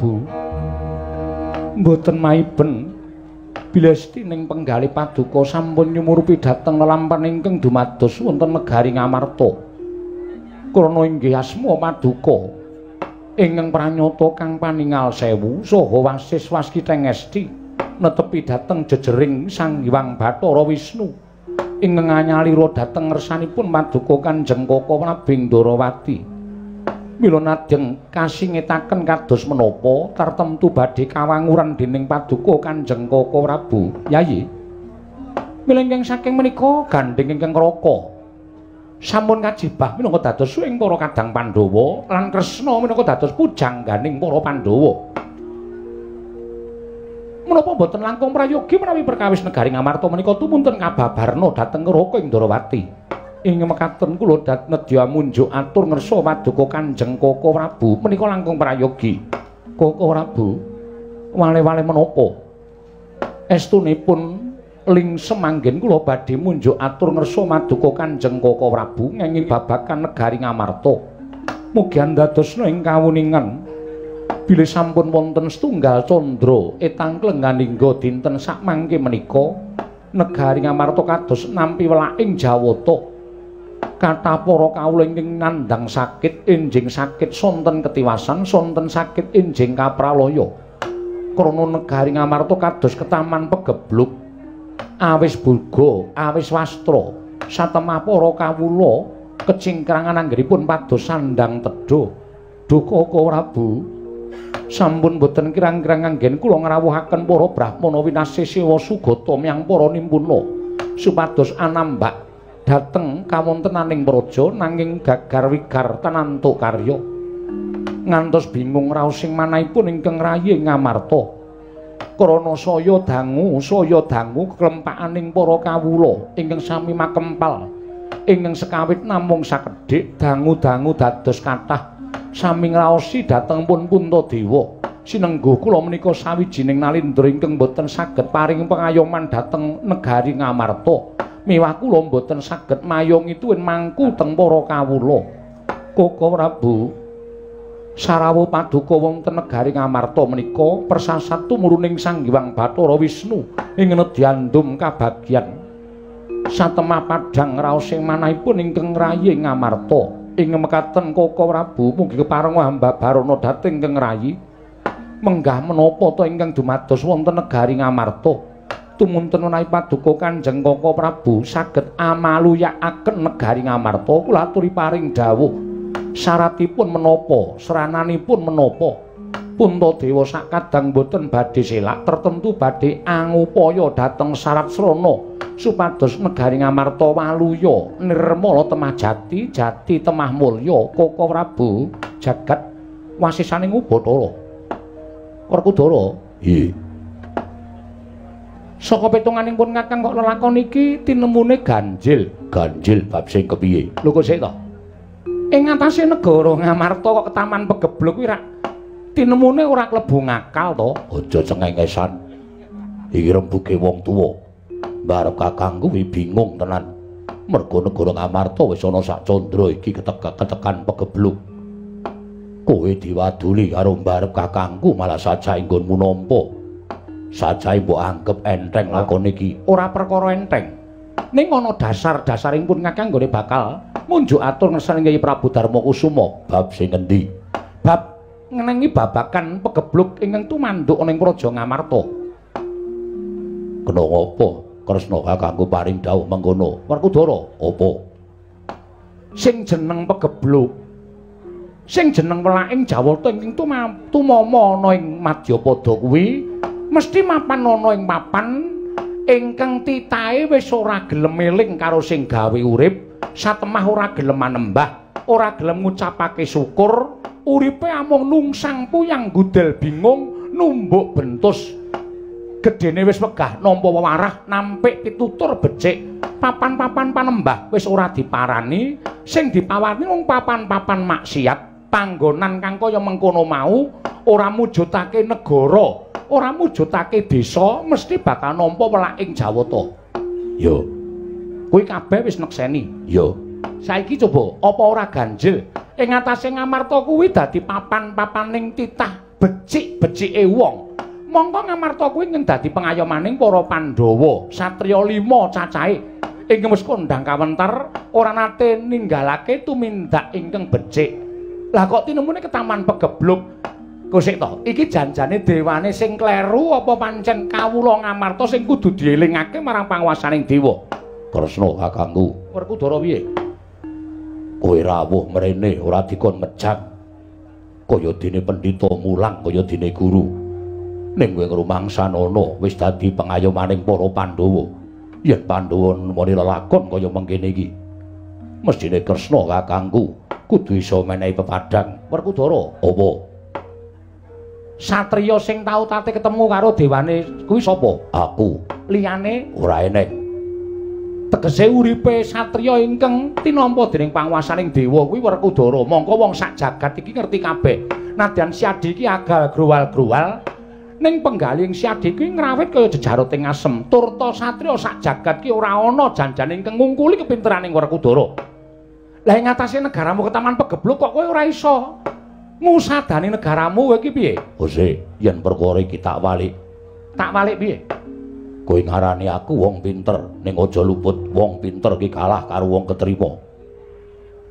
Prabu. Mboten maiben bilestining penggalih paduka sampun nyumurupi dhateng lelampahan ingkang dumados wonten negari Ngamarta. Krana inggih asma paduka ingkang pranyata kang paningal sewu saha wasis waskiteng esti netepi dhateng jejering Sang Hyang Bathara Wisnu ingkang anyalira dhateng ngersanipun paduka Kanjeng Kaka Prabu Ndarawati. Mila nadyan kasingetaken kados menapa tartemtu badhe kawanguran dening paduka Kanjeng Kaka Prabu. Yayi. Mila ingkang saking menika gandheng ingkang Raka sampun kajibah minangka dados ing para kadang Pandhawa lan Kresna minangka dados pujangganing para Pandhawa. Menapa mboten langkung prayogi menawi perkawis negari Ngamarta menika tumunten kababarna dhateng Raka ing Ndarawati. Ing mekaten kula nedya munjuk atur ngersa paduka Kanjeng Kaka Prabu menika langkung prayogi. Kaka Prabu, wale-wale menapa? Estunipun lingsem anggen kula badhe munjuk atur ngersa paduka Kanjeng Kaka Prabu ngenging babagan negari Ngamarta. Mugi andadosna ing kawuningan bilih sampun wonten setunggal candra etang klenganingga dinten sakmangke menika negari Ngamarta kados nampi welaking Jawata. Kathah para kawula ingkang nandhang sakit enjing sakit sonten ketiwasan sonten sakit enjing kapralaya. Krana negari Ngamarta kados ketaman pegebluk awis burga awis wastra satemah para kawula kecingkrangan anggenipun pados sandang tedha. Duh Kaka Prabu, sampun boten kirang-kirang anggen kula ngrawuhaken para brahmana winasih sewa sugata miyang para nimpuna supados anambak dhateng kawontenaning praja nanging gagar wigar tenantuk karya. Ngantos bingung raos sing manahipun ingkang rayi Ngamarta. Krana saya dangu kelempakaning para kawula ingkang sami makempal ingkang sekawit namung sakedhik dangu-dangu dados kathah sami ngraosi dhateng pun Puntadewa. Sinengguh kula menika sawijining nalindra ingkang boten saged paring pengayoman dhateng negari Ngamarta. Miwah kula mboten saged mayong ituwin mangku teng para kawula. Kaka Prabu, sarawuh paduka wonten negari Ngamarta menika persasat tumuruning Sang Hyang Bathara Wisnu ing nedyandum kabagyan. Satemah padhang raos sing manahipun ingkang rayi Ngamarta. Ing mekaten Kaka Prabu mugi kepareng hamba barana dhateng ingkang rayi. Menggah menapa ta ingkang dumados wonten negari Ngamarta? Tumunten menawi paduka Kanjeng Kaka Prabu saged amaluyakaken negari Ngamarta kula aturi paring dawuh. Syaratipun menapa? Srananipun menapa? Puntadewa sakadang boten badhe selak tertentu badhe angupaya dhateng syarat srana supados negari Ngamarta waluya nirmala temah jati jati temah mulya. Kaka Prabu jagat wasisaning Ubathara. Werkudara, nggih. Saka petunganing pun kakang kok lelakon iki tinemune ganjil. Ganjil bab sing kepiye? Lho kok sik to? Ing ngatasé negara Ngamarta kok ketaman pegebluk kuwi rak tinemune ora klebu ngakal to? Aja cengengesan. Iki rembuge wong tuwa. Mbarep kakang kuwi bingung tenan. Mergo negara Ngamarta wis ana sak candra iki ketekan pegebluk. Kowe diwaduli karo mbarep kakangku malah sajae nggonmu nampa. Sajae mbok anggep enteng lakon iki. Ora perkara enteng. Ning ana dasar-dasaring pun kakang nggone bakal munjuk atur ngersane Kyai Prabu Darma Kusuma. Bab sing endi? Bab ngenengi babakan pegebluk ingkang tumanduk ana ing Praja Ngamarta. Kena ngapa Kresna kakangku paring dawuh mengkono? Werkudara, apa? Sing jeneng pegebluk, sing jeneng welaking Jawata ingkang tumama ana ing Madyapada kuwi mesti mapan ana ing papan ingkang titahe wis ora gelem eling karo sing gawe urip, satemah ora gelem manembah, ora gelem ngucapake syukur, uripe amung nungsang puyang gudel bingung numbuk bentus. Gedene wis wegah nampa wewarah nampik pitutur becik, papan-papan panembah wis ora diparani, sing dipawani mung papan-papan maksiat. Panggonan kang kaya mengkono mau ora mujudake negara, ora mujudake desa, mesti bakal nampa welaking Jawata. Yo, kuwi kabeh wis nekseni. Yo, saiki coba apa ora ganjil ing ngatasé Ngamarta kuwi dadi papan-papaning titah Becik-becike wong. Mongko Ngamarta kuwi ingkang dadi pengayomaning para Pandhawa, satriya 5 cacahe. Ingkang wis kondhang kawentar ora nate ninggalake tumindak ingkang becik. Lah kok tinemune ketaman pegebluk? Kosik to, iki janjane dewane sing kleru apa pancen kawula Ngamarta sing kudu dielingake marang panguwasaning dewa? Kresna kakangku. Werkudara piye? Kowe rawuh mrene ora dikon mejang. Kaya dene pendhita mulang kaya dene guru. Ning kowe ngrumangsanana wis dadi pengayomaning para Pandhawa. Yen Pandhawa nemoni lelakon kaya mengkene iki, mesthine Kresna kakangku kudu iso menehi pepadang. Werkudara, apa? Satriya sing tau tate ketemu karo dewane kuwi sapa? Aku. Liyane ora eneng. Tegese uripe satriya ingkang tinampa dening panguwasaning dewa kuwi Werkudara. Mongko wong sak jagat iki ngerti kabeh. Nadyan Siadi iki agal growal-growal, ning penggalih Siadi kuwi ngrawit kaya jejaroting asem. Turta satriya sak jagat ki ora ana janjane ingkang ngungkuli kepinteraning Werkudara. Lah ing atase negaramu ketaman pegebluk kok kowe ora iso ngusadani negaramu kowe iki piye? Ose, yen perkara iki tak walik. Tak walik piye? Kowe ngarani aku wong pinter, ning aja luput wong pinter ki kalah karo wong ketrima.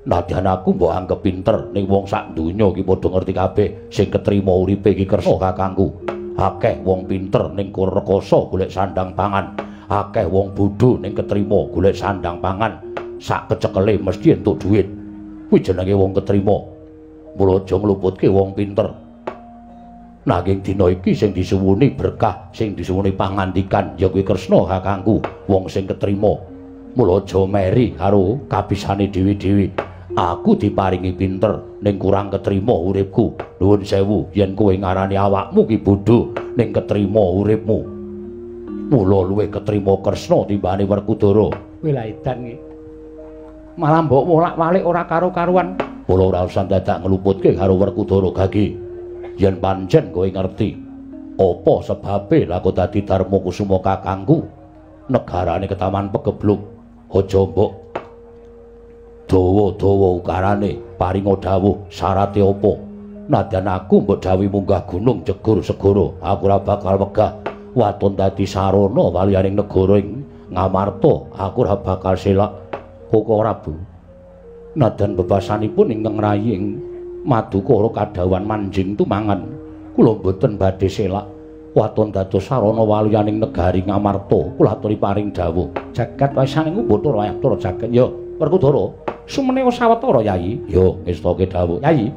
Nadyan aku mbok anggep pinter, ning wong sak donya ki padha ngerti kabeh sing ketrima uripe iki Kresna kakangku. Akeh wong pinter ning rekoso golek sandang pangan, akeh wong bodho ning ketrima golek sandang pangan. Sak kecekele mesti entuk dhuwit. Kuwi jenenge wong ketrima. Mula aja ngluputke wong pinter. Nanging dina iki sing disuwuni berkah, sing disuwuni pangandikan ya kuwi Kresna kakangku, wong sing ketrima. Mula aja meri karo kabisane dhewe-dhewe. Aku diparingi pinter ning kurang ketrima uripku. Nuwun sewu yen kowe ngarani awakmu ki bodho ning ketrima uripmu. Mula luwih ketrima Kresna timbane Werkudara. Kowe lah edan iki. Malah mbok wolak-walik ora karo-karuan. Mula ora usah dadak ngluputke karo Werkudara Gagi. Yen pancen kowe ngerti apa sebabe lah kok dadi Darma Kusuma kakangku, negarane ketaman pegebluk, aja mbok dawa-dawa ukarane, paringa dawuh syarate apa. Nadyan aku mbok dawuhi munggah gunung jegur segara, aku ora bakal wegah. Waton dadi sarana waliyaning negara ing Ngamarta, aku ora bakal selak. Koko Prabu, nadyan bebasanipun ingkang raying madukara kadhawuhan manjing tumangan, kula mboten badhe selak. Waton dados sarana waliyaning negari Ngamarta, kula aturi paring dawuh. Jagat wasaning Bathara Ayatara jagat. Ya, Werkudara, sumene sawetara Yayi. Ya, ngestake dawuh. Yayi,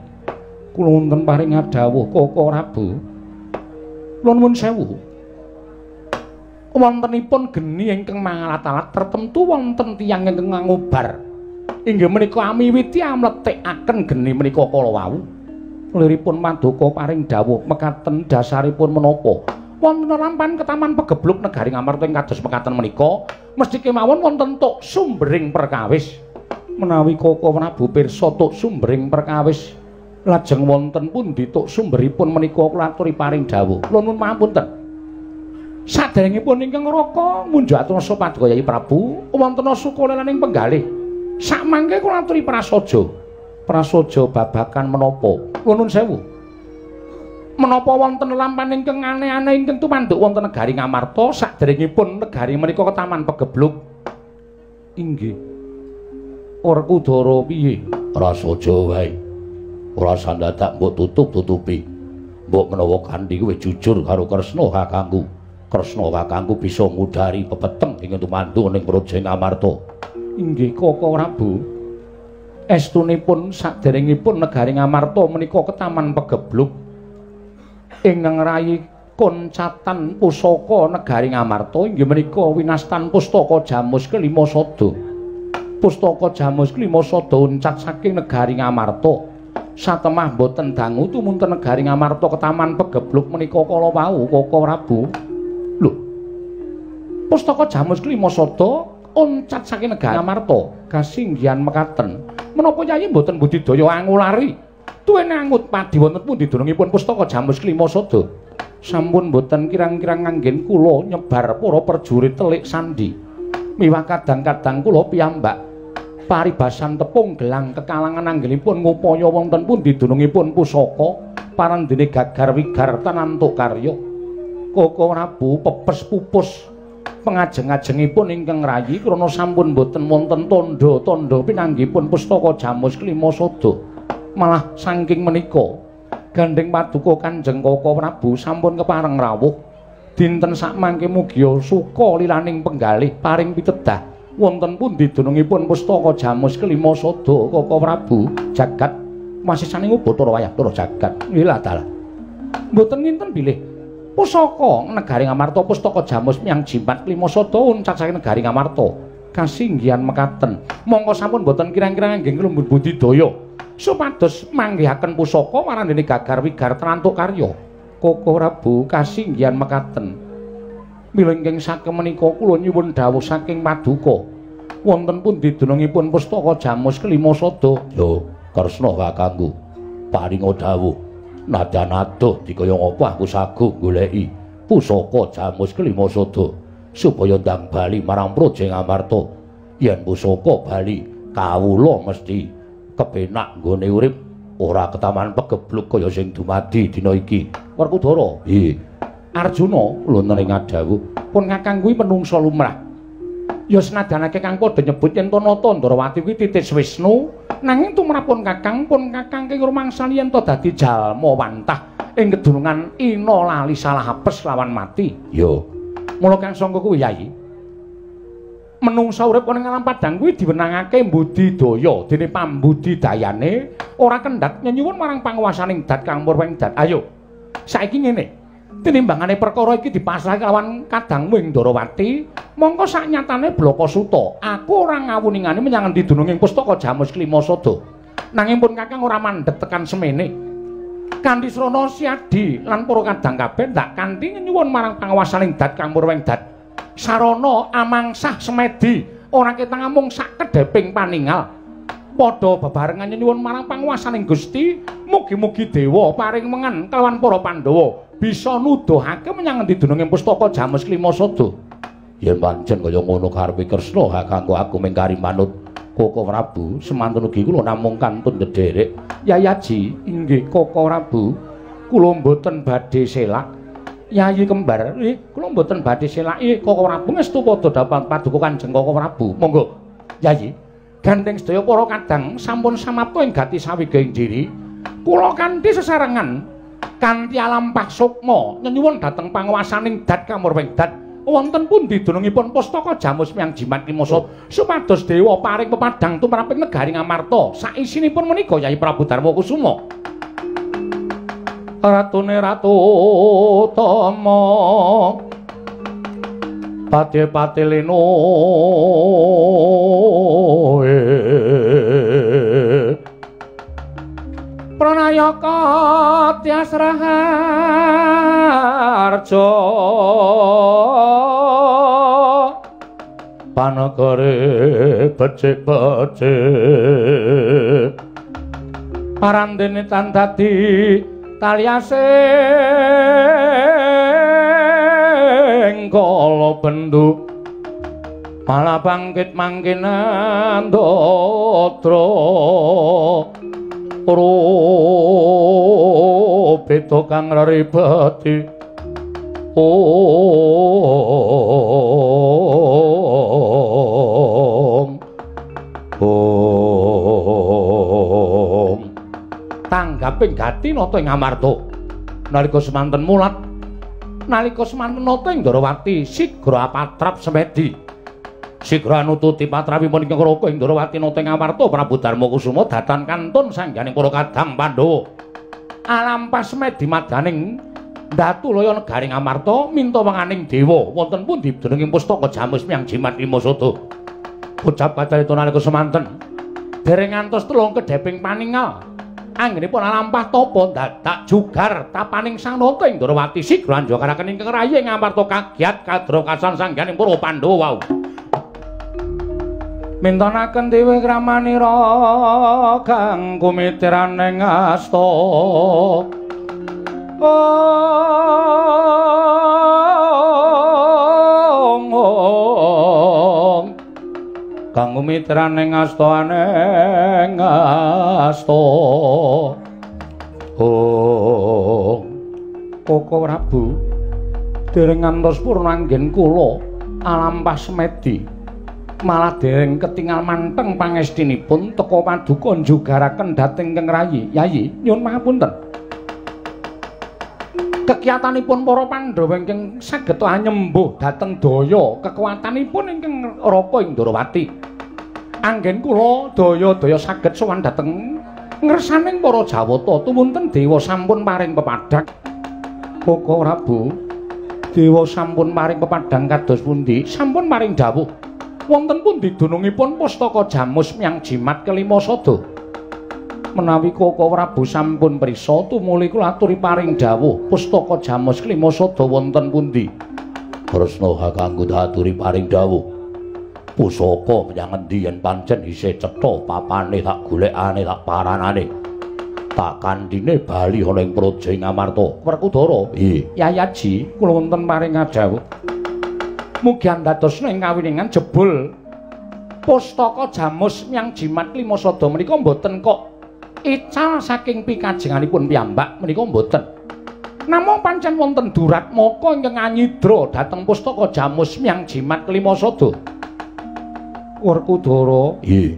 kula wonten paring dawuh Koko Prabu. Kula nuwun sewu. Wontenipun geni ingkang mangalat-alat tertentu wonten tiyang ingkang ngubar. Inggih menika amiwiti amletikaken geni menika kala wau. Liripun maduka paring dawuh mekaten dasaripun menapa? Wonten lampan ketaman pegebluk negari Ngamarta ing kados mekaten menika mesti kemawon wonten tuk sumbering perkawis. Menawi Koko Prabu pirsa tuk sumbering perkawis lajeng wonten pundi tuk sumberipun menika kula aturi paring dawuh. Kula nuwun pangapunten. Saderengipun ingkang Raka munjuk atur paduka Yayi Prabu wonten sukalelaning penggalih. Sakmangke kula aturi prasaja. Prasaja babakan menapa? Kula nuwun sewu. Menapa wonten lampan ingkang aneh-aneh ingkang tumanduk wonten negari Ngamarta saderengipun negari menika ketaman pegebluk? Inggih. Werkudara piye? Prasaja wae. Ora usah dadak mbok tutup-tutupi. Mbok menawa kanthi kowe jujur karo Kresna kakangku. Kresna kakangku bisa ngudari pepeteng ing tumanduk ning Praja Ngamarta. Inggih Koko Prabu. Estunipun saderengipun negari Ngamarta menika ketaman pegebluk ingkang ngrayi koncatan pusaka negari Ngamarta inggih menika winastan pustaka Jamus kelima sada. Pustaka Jamus kelima sada uncat saking negari Ngamarta. Satemah boten dangu tumunten negari Ngamarta ketaman pegebluk menika kala wau Koko Prabu. Lho. Pustaka Jamus kelima sada uncat saking negari Ngamarta kasinggihan mekaten. Menapa Yayi mboten budidaya angulari? Tuwene angut padi wonten pundi dunungipun pustaka Jamus kelima sada? Sampun mboten kirang-kirang nganggen kula nyebar para prajurit telik sandi. Miwah kadang-kadang kula piyambak paribasan tepung gelang kekalangan anggenipun ngupaya wonten pundi dunungipun pusaka. Parandene gagar wigar tanantuk karya. Koko Prabu pepes pupus pengajeng-ajengipun ingkang rayi krana sampun boten wonten tandha-tandha pinanggihipun pustaka Jamus Klima Sada. Malah saking menika gandheng paduka Kanjeng Koko Prabu sampun kepareng rawuh dinten sakmangke mugia suka lilaning penggalih paring pitedah wonten pundi dunungipun pustaka Jamus Kelima Sada. Koko Prabu jagat masisaning Bathara wayah Bathara jagat nggih dalah mboten nginten bilih pusaka negari Ngamarta pustaka Jamus Miang Jimat Kelima Sada uncat saking negari Ngamarta kasinggihan mekaten. Mongko sampun mboten kirang-kirang nggih nglumbur budidaya supados manggihaken pusaka marandene gagar wigar trantuk karya. Koko Prabu kasinggihan mekaten. Mila ingkang saking menika kula nyuwun dawuh saking paduka wonten pundi dunungipun pustaka Jamus Kelima Sada. Lho, Kresna kakangku, paringa dawuh. Nadyan adoh dikaya ngapa aku saguh goleki pusaka Jamus Kelima Sada supaya ndang bali marang Praja Ngamarta. Yen pusaka bali kawula mesti kepenak nggone urip, ora ketaman pegebluk kaya sing dumadi dina iki. Werkudara, nggih. Arjuna lho ning ngadhawuh, pun kakang kuwi menungsa lumrah. Ya senadyan akeh kang padha nyebut yen to Nata Ndrawati kuwi titis Wisnu, nanging tumrapun kakang pun kakang ing rumangsani yen to dadi jalma wantah ing kedunungan ina lali salah apes lawan mati. Ya, mula kang sangka kuwi Yayi, menungsa urip ana ing alam padhang kuwi diwenangake mbudidaya, dene pambudidayane ora kendhat nyenyuwun marang panguwasaning dat kang murweng dat. Ayo, saiki ngene. Tinimbangane perkara iki dipasrahake lawan kadangmu ing Ndrawati, mongko saknyatane blaka suta, aku ora ngawuningane menyang endi dununging pustaka Jamus Kelima Sada. Nanging pun kakang ora mandheg tekan semene. Kanthi srana siadi lan para kadang kabeh ndak kanthi nyuwun marang panguwasaning dat kang murweng dat. Sarana amangsah semedi ora ketang amung sakedheping paningal. Padha bebarengan nyuwun marang panguwasaning Gusti, mugi-mugi dewa paring mengen kelawan para Pandhawa bisa nuduhake menyang endi dununging pustaka Jamus Kelima Sada. Yen pancen kaya ngono karepe Kresna kakangku, aku mung kari manut Koko Prabu. Semanten ugi kula namung kantun ndherek. Yayaji, inggih Koko Prabu, kula mboten badhe selak. Yayi kembar, kula mboten badhe selak. Koko Prabu ngestu padha dapat paduka Kanjeng Koko Prabu. Monggo, Yayi. Gandeng sedaya para kadang sampun samapta ing gati sawiga ing diri. Kula kanthi sesarengan kanthi alampah sukma nyenyuwun dhateng panguwasaning dat kamurweng dat wonten pundi dunungipun pustaka Jamus Miang Jimat Kelima Sada supados dewa paring pepadhang tumraping negari Ngamarta saisinipun menika Yayi Prabu Darma Kusuma. Ratune Ratu Tama pati-pati leno Pranayaka Tyas Raharja panegare becik-becik parandene tan dadi taliasing kala bendu malah bangkit mangkin andadra beda kang reribati. Om Om tanggaping gati nata ing Amarta nalika semanten mulat nalika semanten nata ing Ndrawati sigra patrap semedi sigra nututi patrapipun ingkang raka ing Ndrawati nata ing Amarta Prabu Darma Kusuma datan kantun sangganing para kadang Pandhawa alampah semedi madaning Datulaya negari Ngamarta minta wenganing dewa wonten pundi dununging pustaka Jamus Miang Jimat Lima Sada. Ucap kacarita nalika semanten dereng ngantos telung kedheping paningal anggenipun alampah tapa dadak jugar tapaning sang nata ing Ndrawati sigra anjogaraken ingkang rayi ing Ngamarta kagiat kadrokasan sangganing para Pandhawa wau. Mintonaken dewe kramanira kang kumitiraning asta. Ong kang kumitraning asta aneng asta. Om. Koko Prabu, dereng ngantos purna anggen kula alampah semedi. Malah dereng ketingal manteng pangestinipun teka paduka njugaraken dhateng Keng Rayi. Yayi, nyuwun pangapunten. Kekiyatanipun para Pandhawa ingkang saged anyembuh dhateng daya kekuatanipun ingkang Raka ing Ndorowati. Anggen kula daya-daya saged sowan dhateng ngersaning para Jawata tumunten dewa sampun paring pepadhang. Koko Prabu, dewa sampun paring pepadhang kados pundi? Sampun paring dawuh. Wonten pundi dunungipun pustaka Jamus Myang Jimat kelima sada? Menawi Koko Prabu sampun prisa tumuli kula aturi paring dawuh pustaka Jamus kelima sada wonten pundi? Kresna kakangku aturi paring dawuh. Pusaka menyang endi yen pancen isih cetha papane tak golekane tak paranane. Tak kandhine bali ana ing praja ing Amarta. Werkudara, nggih. Yayaji, kula wonten paring dawuh. Mugi andadosna ing kawiningan jebul pustaka Jamus Myang Jimat kelima sada menika mboten kok ical saking pikajenganipun piyambak menika mboten. Namung pancen wonten duratmaka ingkang anyidra dhateng pustaka Jamus Myang Jimat kelima sada. Werkudara, nggih.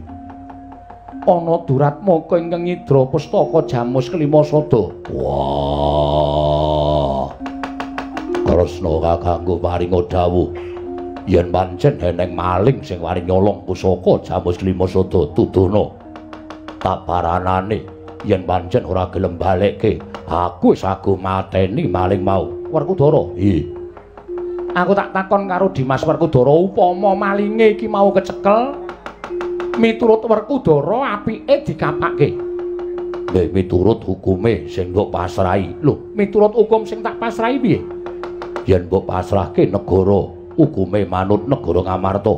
Ana duratmaka ingkang nyidra pustaka Jamus kelima sada. Wah. Kresna kakangku paringa dawuh yen pancen eneng maling sing wani nyolong pusaka Jamus kelima sada tuduhna. Tak paranane yen pancen ora gelem balekke, aku wis ago mateni maling mau. Werkudara, nggih. Aku tak takon karo Dimas Werkudara, upama malinge iki mau kecekel, miturut Werkudara apike dikapake. Nggih, miturut hukume sing mbok pasrahi. Lho, miturut hukum sing tak pasrahi piye? Yen mbok pasrahke negara, hukume manut negara Ngamarta.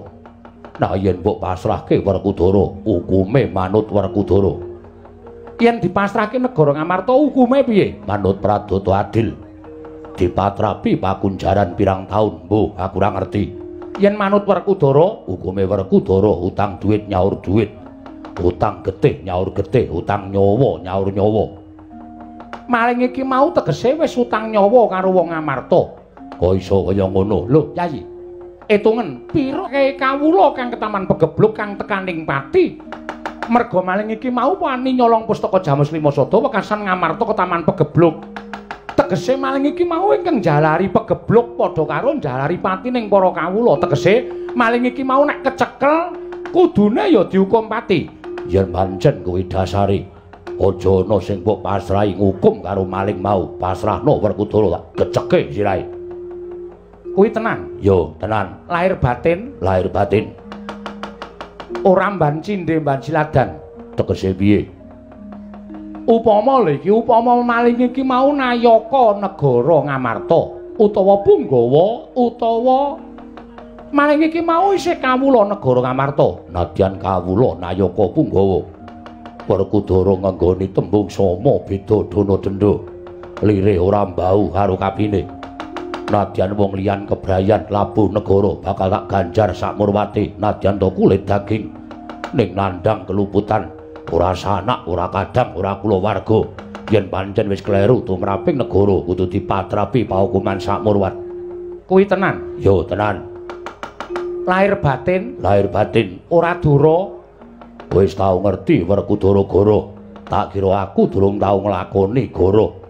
Nah, yen mbok pasrahke Werkudara, hukume manut Werkudara. Yen dipasrahke negara Ngamarta, hukume piye? Manut pradata adil. Dipatrapi pakunjaran pirang taun, mbuh aku ora ngerti. Yen manut Werkudara, hukume Werkudara utang duit nyaur duit, utang getih nyaur getih, utang nyawa nyaur nyawa. Maling iki mau tegese wis utang nyawa karo wong Ngamarta. Kok iso kaya ngono? Lho, Yayi, etungen pira kae kawula kang ketaman pegebluk kang tekaning pati. Merga maling iki mau wani nyolong pustaka Jamus lima sada wekasan Ngamarta ketaman pegebluk. Tegese maling iki mau ingkang njalari pegebluk padha karo njalari pati ning para kawula. Tegese maling iki mau nek kecekel kudune ya dihukum pati. Yen pancen kuwi dasare, aja ana sing mbok pasrahi ngukum karo maling mau, pasrahno Werkudara tak keceke sirahe. Kuwi tenan? Yo, tenan. Lahir batin? Lahir batin. Ora mban cindhe mban siladan. Tegese piye? Upama lho iki, upama maling iki mau nayaka negara Ngamarta utawa punggawa utawa maling iki mau isih kawula negara Ngamarta. Nadyan kawula nayaka punggawa, Werkudara ngenggoni tembung sama beda dana denda. Lirih ora mbau karo kapine. Nadyan wong liyan kebrayan labuh negara bakal tak ganjar sakmurwate. Nadyan to kulit daging ning nandhang keluputan. Ora sanak, ora kadang, ora kulawarga. Yen pancen wis kleru tumraping negara kudu dipatrapi paukuman sakmurwat. Kuwi tenan? Yo, tenan. Lahir batin? Lahir batin. Ora dura. Wis tau ngerti Werkudara goro. Tak kira aku durung tau nglakoni goro.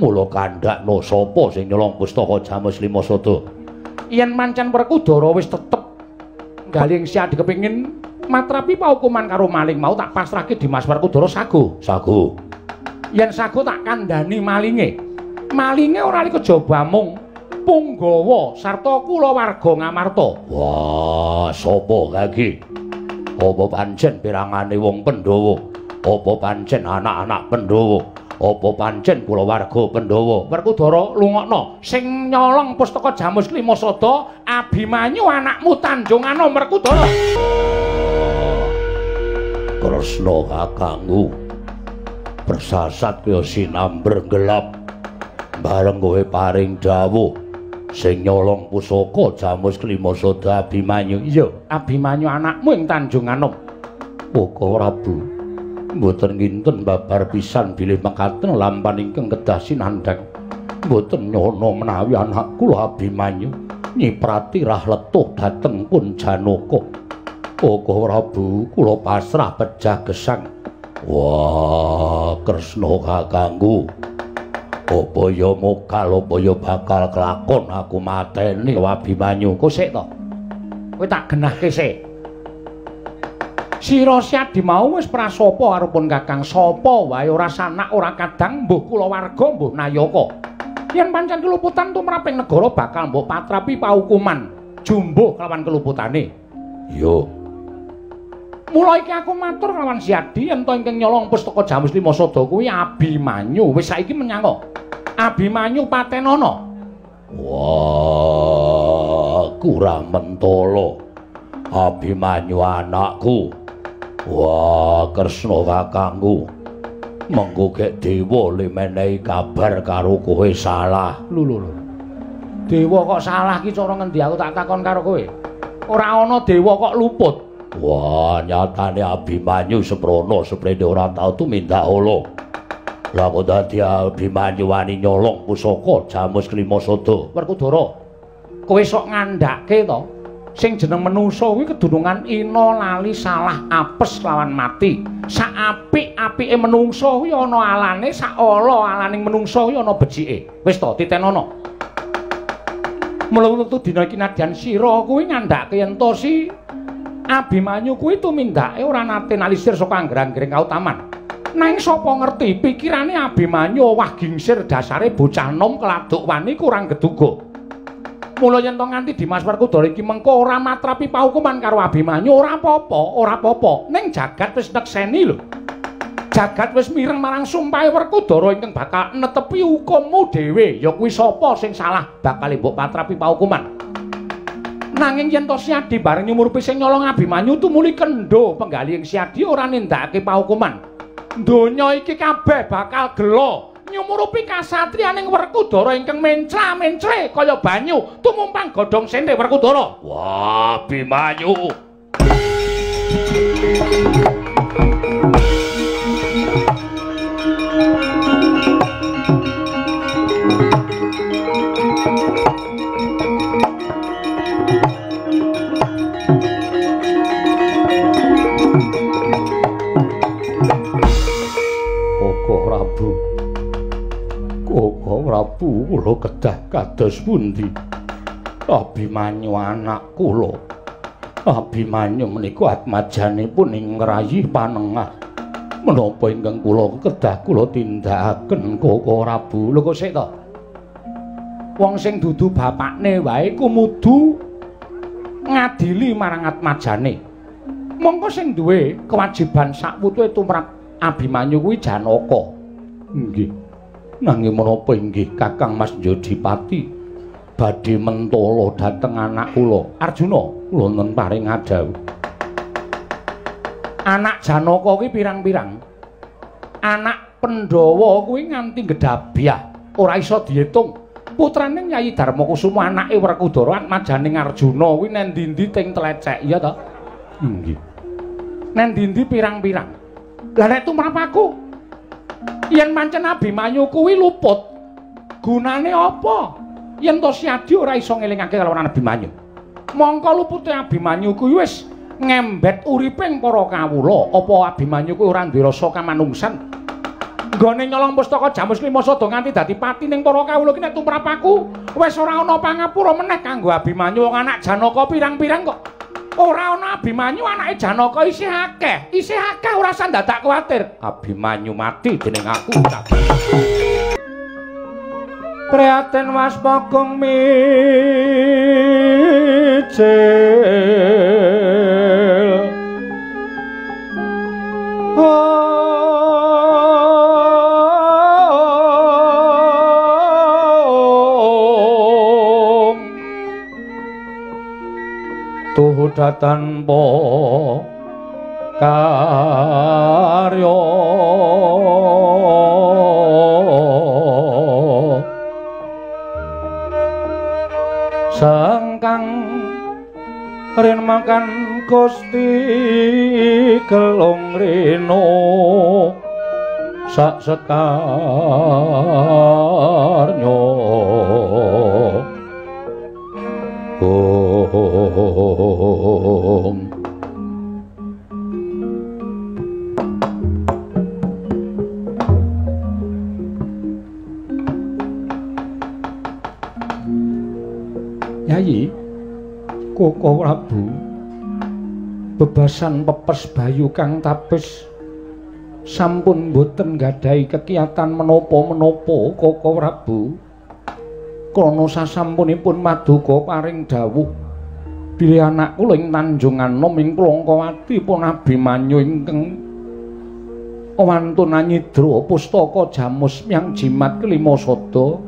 Mula kandhakno sapa sing nyolong pustaka Jamus lima sada. Yen pancen Werkudara wis tetep galing siadi kepingin matrapi paukuman karo maling mau tak pasrahke Dimas Werkudara sago. Sago. Yen sago tak kandhani malinge. Malinge ora liko kejaba mung punggawa sarta kulawarga Ngamarta. Wah, sapa kae iki? Apa pancen pirangane wong Pandhawa? Apa pancen anak-anak Pandhawa? Apa pancen kulawarga Pandhawa? Werkudara lungokno, sing nyolong pustaka Jamus lima sada Abimanyu anakmu Tanjung Anom Werkudara. Kresna kakangku bersasat kaya sinamber gelap bareng kowe paring dawuh sing nyolong pusaka Jamus kelima sada Abimanyu. Iya, Abimanyu anakmu ing Tanjung Anom. Koko Prabu, mboten nginten babar pisan bilih mekaten lampan ingkang kedah sinandhang. Mboten nyono menawi anak kula Abimanyu nyiprati rah letuh dhateng pun Janaka. Koko Prabu, kula pasrah pejah gesang. Wah, Kresna kakangku. Apa ya mokal, apa ya bakal kelakon aku mateni Abimanyu. Kok sik to? Kowe tak genahke sik. Sira Siadi mau wis prasapa arepun Kakang sapa wae ora sanak ora kadang mbuh kulawarga mbuh nayaka. Yen pancen keluputan tumraping negara bakal mbok patrapi paukuman jumbuh kelawan keluputane. Iya. Mula iki aku matur kelawan Siadi yen to ingkang nyolong pustaka Jamus Lima Sada kuwi Abimanyu. Wis saiki menyang Abimanyu patenono. Wah, kurang mentolo. Abimanyu anakku. Wah, Kresna kakangku. Mengko gek dewa le menehi kabar karo kowe salah. Lho lho lho. Dewa kok salah ki cara ngendi aku tak takon karo kowe. Ora ana dewa kok luput. Wah, nyatane Abimanyu seprono seprene ora tau tumindak ala. Lah kok dadi Abimanyu wani nyolong pusaka Jamus Klima Sada. Werkudara, kowe sok ngandhake to? Sing jeneng menungsa kuwi kedunungan ina lali salah apes lawan mati. Sak apik-apike menungsa kuwi ana alane, sak ala alaning menungsa kuwi ana becike. Wis to, titenono. Mula wektu dina iki nadyan sira kuwi ngandhake yen to si Abimanyu kuwi tumindake ora nate nalisir saka angger-anggering kautaman. Nanging sapa ngerti pikirane Abimanyu owah gingsir dasare bocah nom keladuk wani kurang geduga. Mula yen to nganti Dimas Werkudara iki mengko ora matrapi paukuman karo Abimanyu ora apa-apa, ora apa-apa. Ning jagat wis nekseni lho. Jagat wis mireng marang sumpahe Werkudara ingkang bakal netepi hukummu dhewe. Ya kuwi sapa sing salah bakal mbok patrapi paukuman. Nanging yen to Siadi bareng nyumurupi sing nyolong Abimanyu tumuli kendho penggalih Siadi ora nindakake paukuman. Donya iki kabeh bakal gelo. Nyumurupi kasatriyaning Werkudara ingkang mencla-mencle kaya banyu tumumpang godhong sente Werkudara. Wah, Abimanyu. Koko Prabu. Koko Prabu kula kedah kados pundi? Abimanyu anak kula. Abimanyu menika atmajanipun ing ngrayi panengah. Menapa ingkang kula kedah kula tindakaken Koko Prabu? Lho kok sik to? Wong sing dudu bapakne wae kumudu ngadili marang atmajane. Mongko sing duwe kewajiban sakwutuhe tumrap Abimanyu kuwi Janaka. Nggih. Nanging menapa inggih Kakang Mas Jodipati badhe mentala dhateng anak kula Arjuna? Kula nen paring adhawuh. Anak Janaka kuwi pirang-pirang. Anak Pandhawa kuwi nganti gedhabyah, ora iso diitung. Putrane Nyai Darmakusuma anake Werkudara atmajaning Arjuna kuwi nang ndi-ndi ting tlecek, ya ta? Nggih. Nang ndi-ndi pirang-pirang. Lah nek tumrap aku yen pancen Abimanyu kuwi luput, gunane apa? Yen to Siadi ora iso ngelingake karo Abimanyu. Mongko lupute Abimanyu kuwi wis ngembet uriping para kawula. Apa Abimanyu kuwi ora duwe rasa kamanungsan? Nggone nyolong pustaka Jamus Lima Sada nganti dadi pati ning para kawula ki nek tumrap aku wis ora ana pangapura meneh kanggo Abimanyu. Wong anak Janaka pirang-pirang kok ora ana Abimanyu, anake Janaka isih akeh. Isih akeh ora usah dadak kuwatir. Abimanyu mati dening aku. Prihatin waspakung mijil. Tuhu tanpa karya sangkang rin makan Gusti Gelung Reno. sak sekarnya. Om. Yayi Koko Prabu, bebasan pepes bayu kang tapis sampun boten nggadahi kekiyatan menapa-menapa Koko Prabu. Krana sasampunipun maduka paring dawuh bilih anak kula ing Tanjung Anom ing Plangkawati pun Abimanyu ingkang wantun anyidra pustaka jamus myang jimat kelima sada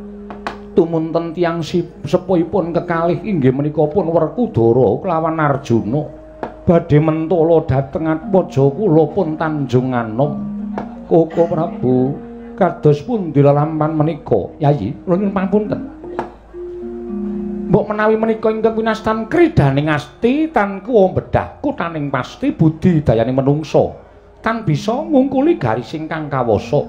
tumunten tiyang sepuhipun kekalih inggih menika pun Werkudara kelawan Arjuna badhe mentala dhateng atmaja kula pun Tanjung Anom. Koko Prabu, kados pundi lelampahan menika? Yayi, kula nyuwun pangapunten. Mbok menawi menika ingkang winastan kridaning asti tan kuwa bedah kutaning pasti budi dayaning menungsa tan bisa ngungkuli garis ingkang kawasa.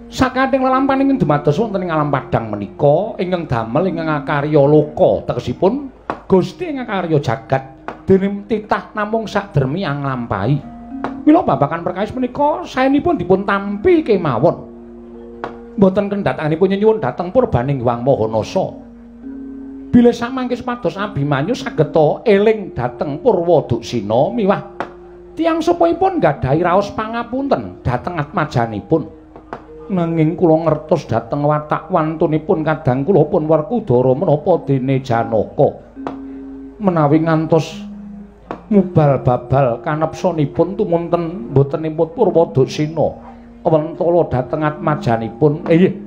Sakating lelampahan ingkang dumados wonten ing alam padhang menika ingkang damel ingkang akarya loka, tegesipun Gusti ingkang akarya jagat dene titah namung sakdermi anglampahi. Mila babagan perkawis menika saenipun dipun tampi kemawon. Mboten kendhatanipun nyenyuwun dhateng purbaning Hyang Maha Nasa. Bilih samangke supados Abimanyu sageta eling dhateng Purwaduksina miwah tiyang sepuhipun nggadahi raos pangapunten dhateng atmajanipun. Nanging kula ngertos dhateng watak wantunipun kadang kula pun Werkudara menapa dene Janaka. Menawi ngantos mubal babal kanepsanipun tumunten mboten nimut Purwaduksina wentala dhateng atmajanipun. Inggih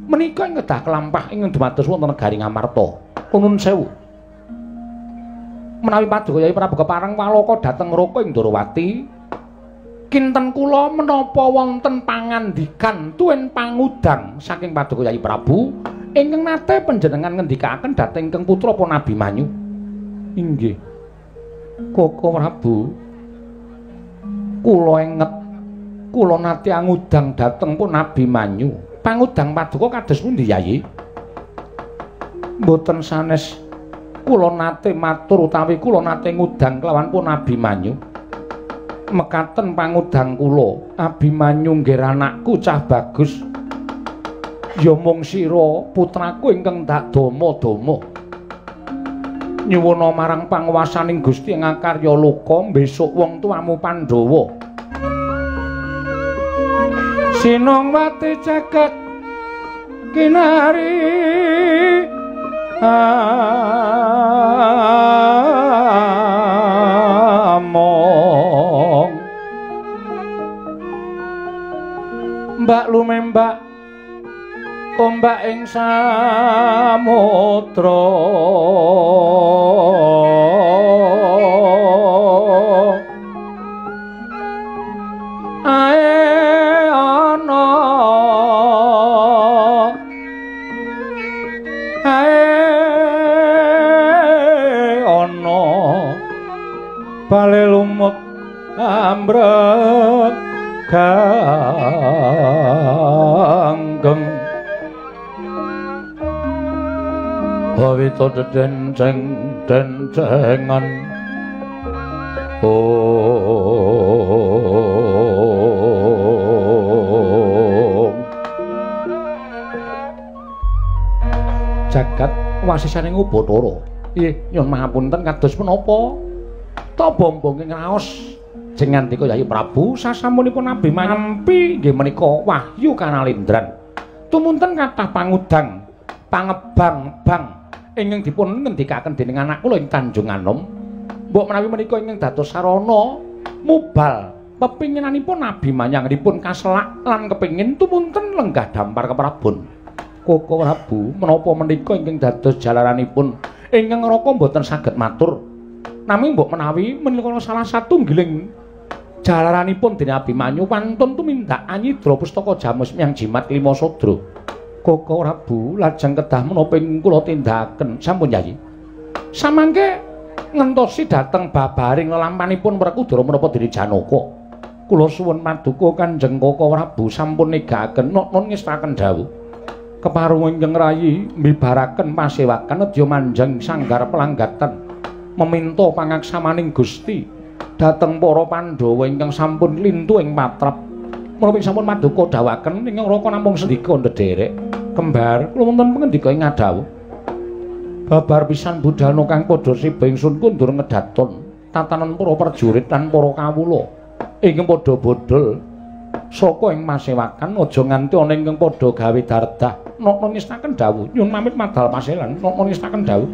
menika ing kedah kelampah ing dumados wonten negari Ngamarta. Nuwun sewu. Menawi paduka Yai Prabu kepareng walaka dhateng Raka ing Ndorowati, kinten kula menapa wonten pangandikan tuwin pangudang saking paduka Yai Prabu ingkang nate panjenengan ngendikaaken dhateng ingkang putra pun Abimanyu. Inggih. Koko Prabu, kula enget kula nate angudang dhateng pun Abimanyu. Pangudang paduka kados pundi Yai? Mboten sanes kula nate matur utawi kula nate ngudang kelawan pun Abimanyu. Mekaten pangudang kula, Abimanyu nggih anakku cah bagus. Ya mung sira putraku ingkang dak dama-dama. Nyuwuna marang panguwasaning Gusti ing akarya loka besok wong tuamu Pandhawa. Sinongwati jagat kinari among mbak lumembak ombak ing samudra ae ana ae ana bale lumut ambrek ganggeng Wawita dedenceng dencengan. Om. Jagat wasisaning Ubathara. Nggih, nyuwun pangapunten kados menapa? Ta bombonge ngraos jeng ngandika Yayi Prabu sasampunipun Abimanyu nampi nggih menika wahyu kanalindran. Tumunten kathah pangudang, pangebang-bang ingkang dipun ngendikaken dening anak kula ing Tanjung Anom. Mbok menawi menika ingkang dados sarana mubal pepinginanipun Abimanyu anggenipun kaselak lan kepingin tumunten lenggah dampar keprabon. Koko Prabu, menapa menika ingkang dados jalaranipun ingkang Raka mboten saged matur. Naming mbok menawi menika salah satunggiling jalaranipun dening Abimanyu wantun tumindak anyidra pustaka jamus myang jimat lima sodra. Koko Prabu, lajeng kedah menapa ing kula tindakaken? Sampun Yayi. Samangke ngentosi dhateng babaring lelampanipun Werkudara menapa dene Janaka. Kula suwun paduka Kanjeng Koko Prabu sampun negakaken noknon ngestaken dawuh. Keparung ingkang rayi mbibaraken pasewakan nedya manjang sanggar pelanggatan meminta pangaksamaning Gusti dhateng para Pandhawa ingkang sampun lintu ing patrap. Menawi sampun paduka dawuhaken ingkang Raka namung sendika ndederek kembar kula wonten pangendika ing ngadhawuh. Babar pisan budhana kang padha siba ingsun kundur ngedaton tatanan para prajurit lan para kawula ingkang padha bodhol saka ing masewakan aja nganti ana ingkang padha gawe dardah. Nokno ngestaken dawuh nyun pamit madal paselan. Nokno ngestaken dawuh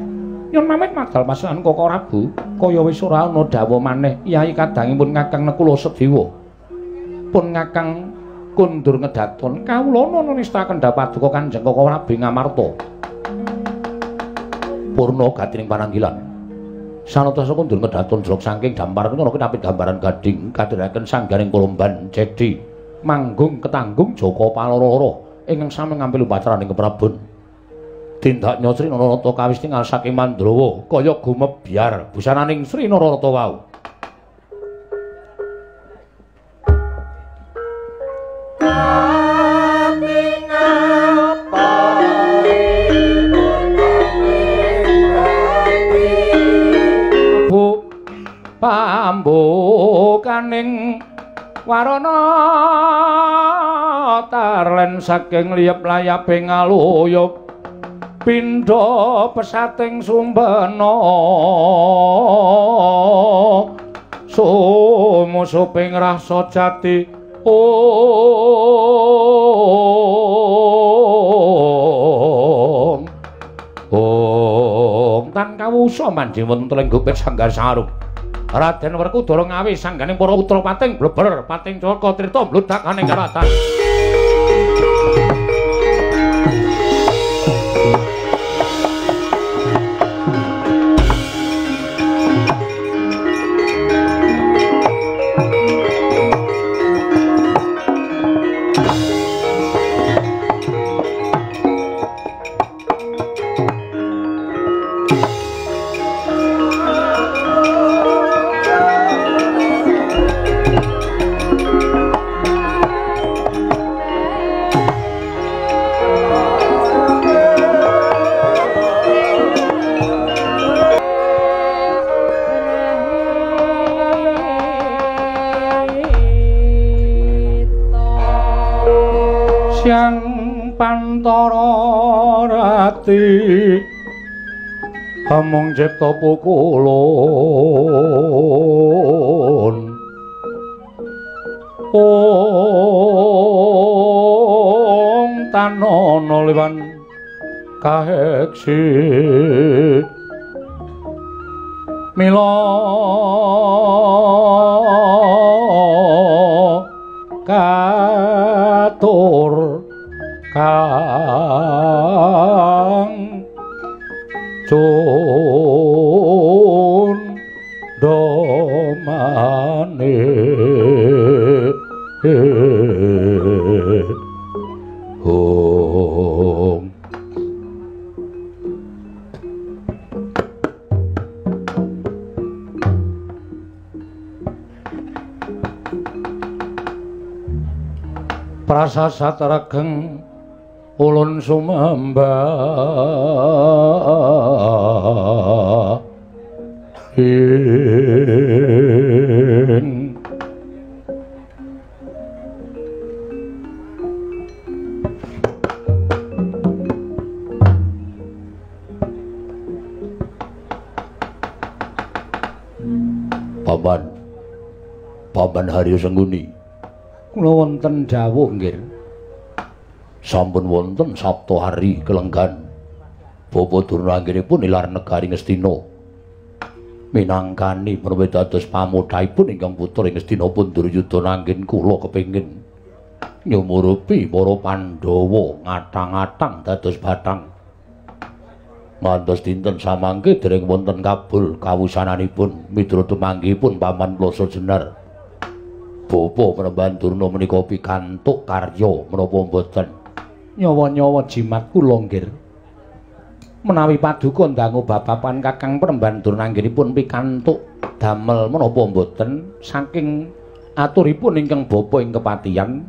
nyun pamit madal paselan Koko Prabu. Kaya wis ora ana dawuh maneh yai kadangipun Kakang Nekula Sedewa pun Kakang kundur ngedaton kawula nokno ngestaken dawuh paduka Kanjeng Koko Prabu Ngamarta. Purna gatining pananggilan sanata kundur ngedaton jrok saking dampar menika kinapit gambaran gading kadheraken sanggaring kolomban cedi manggung ketanggung Jaka Paloro ingkang sami ngampil upacaraning keprabon. Tindak Sri Nararata kawis tingal saking Mandrawa kaya gumebyar busananing Sri Nararata wau. Pambukaning warana tarlen saking liyep layaping aluyup pindha pesating sumbena sumusuping rasa jati ong ong tan kawusa manjing wonten ing gupit sanggar sarung Raden Werkudara ngawi sangganing para putra pating bleber pating caka trita mludakaning karatan. Siang pantara rati amung cipta pukulun ong tanono liwan kaheksi mila katur kang cun domane hong. Prasasat regeng ulun sumembah ing Paman, Paman Haryo Sengguni. Kula wonten dawuh nggih. Sampun wonten Sabta Hari kelenggan. Bapa Durna anggenipun nilar negari Ngastina. Minangkani menawi dados pamodhaipun ingkang putra ing Ngastina pun Duryudana anggen kula kepengin nyumurupi para Pandhawa ngatang-atang dados bathang. Ngantos dinten samangke dereng wonten kabul kawusananipun miturut tumanggihipun Paman Plasa Jenar. Bapa Panembahan Durna menika pikantuk karya menapa mboten? Nyawa-nyawa jimat kula nggih. Menawi paduka ndangu babapan Kakang Panembahan Durna anggenipun pikantuk damel menapa mboten saking Aturipun ingkang bapa ing kepatihan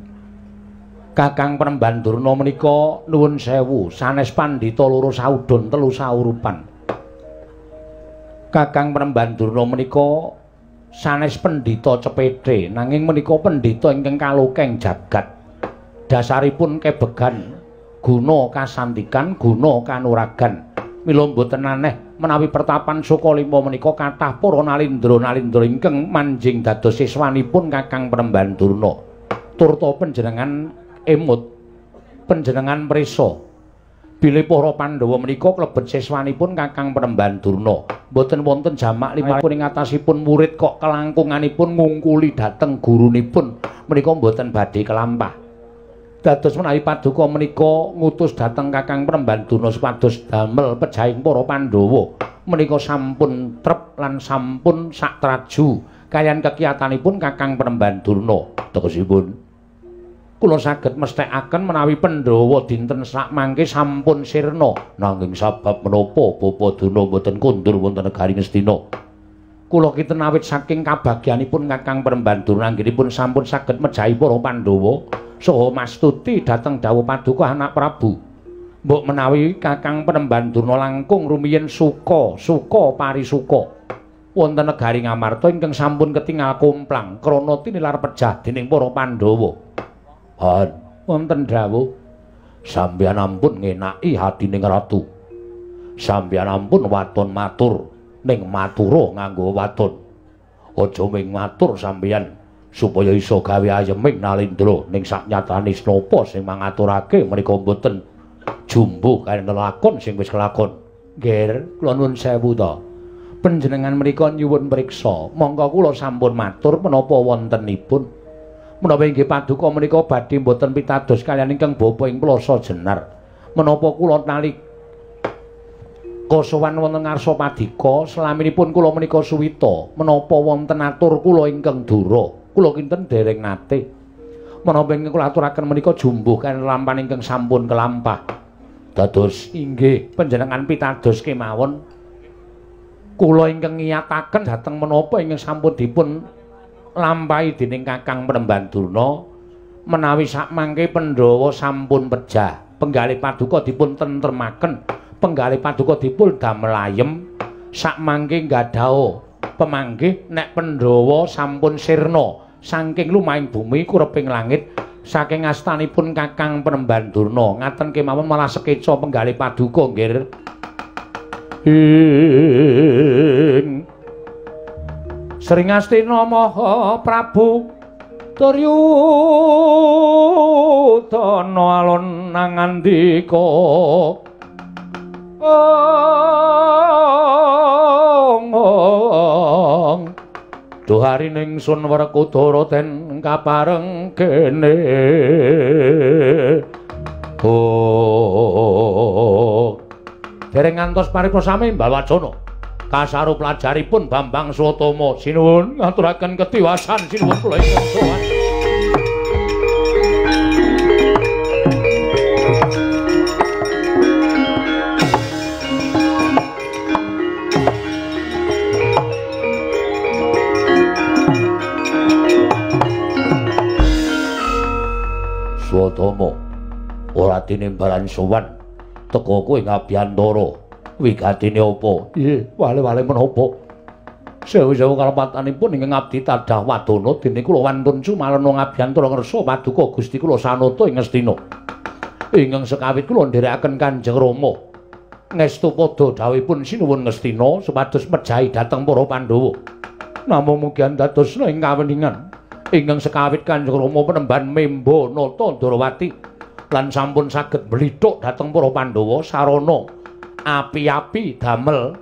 Kakang Panembahan Durna menika nuwun sewu sanes pandhita loro saudon telu saurupan. Kakang Panembahan Durna menika sanes pendhita cepete nanging menika pendhita ingkang kalokeng jagat. Dasaripun kebegan guna kasantikan, guna kanuragan. Mila mboten aneh menawi pertapan Sukalima menika kathah para nalindra-nalindra ingkang manjing dados siswanipun Kakang Panembahan Durna. Turta panjenengan emut, panjenengan prisa bilih para Pandhawa menika klebet siswanipun Kakang Panembahan Durna. Mboten wonten jamak limrahipun ing atasipun murid kok kelangkunganipun ngungkuli dhateng gurunipun menika mboten badhe kelampah. Dados menawi paduka menika ngutus dhateng Kakang Panembahan Durna supados damel pejahing para Pandhawa menika sampun trep lan sampun satraju kaliyan kekiyatanipun Kakang Panembahan Durna. Tegesipun kula saged mesthekaken menawi Pandhawa dinten sakmangke sampun sirna. Nanging sabab menapa Bapa Durna mboten kondur wonten negari Ngastina? Kula kinten awit saking kabagyanipun Kakang Panembahan Durna anggenipun sampun saged mejahi para Pandhawa saha mastuti dhateng dawuh paduka anak Prabu. Mbok menawi Kakang Panembahan Durna langkung rumiyin suka suka parisuka wonten negari Ngamarta ingkang sampun ketingal komplang krana tinilar pejah dening para Pandhawa. Han, wonten dawuh sampeyan ampun ngenaki hatining ratu. Sampeyan ampun waton matur ning matura nganggo waton. Aja ming matur sampeyan supaya iso gawe ayeming nalindra ning saknyatane snapa sing mangaturake menika mboten jumbuh kaliyan lelakon sing wis kelakon. Nggih, kula nuwun sewu ta. Panjenengan menika nyuwun priksa, mongko kula sampun matur menapa wontenipun. Menawi inggih paduka menika badhe mboten pitados kaliyan ingkang bapa ing Plaza Jenar. Menapa kula nalika sowan wonten ngarsa padika, selaminipun kula menika suwita, menapa wonten atur kula ingkang dura? Kula kinten dereng nate. Menapa ingkang kula aturaken menika jumbuh kaliyan lampahan ingkang sampun kelampah. Dados inggih panjenengan pitados kemawon. Kula ingkang ngiyataken dhateng menapa ingkang sampun dipun lampahi dening Kakang Panembahan Durna menawi sakmangke Pandhawa sampun pejah, penggalih paduka dipun tentremaken, penggalih paduka dipun damel ayem, sakmangke nggadaha pemanggih nek Pandhawa sampun sirna saking lumahing bumi kureping langit saking astanipun Kakang Panembahan Durna. Ngaten kemawon malah sekeca penggalih paduka nggih. Ing Sri Ngastina Maha Prabu Duryudana alon nangandika ong duharining sun Werkudara den kapareng kene. Oh, dereng ngantos paripurna sami Mbawacana kasaru pelajaripun Bambang Swatama. Sinuwun ngaturaken ketiwasan sinuwun kula ingkang sowan. Swatama ora tinimbalan sowan teka kowe ngabiyantara. Wigatine apa? Nggih, wale-wale menapa? Sewu-sewu kalepatanipun ingkang abdi tadah wadana dene kula wantun sumalana ngabiyantara ngersa paduka Gusti kula sanata ing Ngastina. Ingkang sekawit kula nderekaken Kanjeng Rama ngestu padha dawuhipun sinuwun Ngastina supados mejahi dhateng para Pandhawa. Namung mugi andadosna ing kaweningan ingkang sekawit Kanjeng Rama penemban memba nata Ndrawati lan sampun saged mlithuk dhateng para Pandhawa sarana api-api damel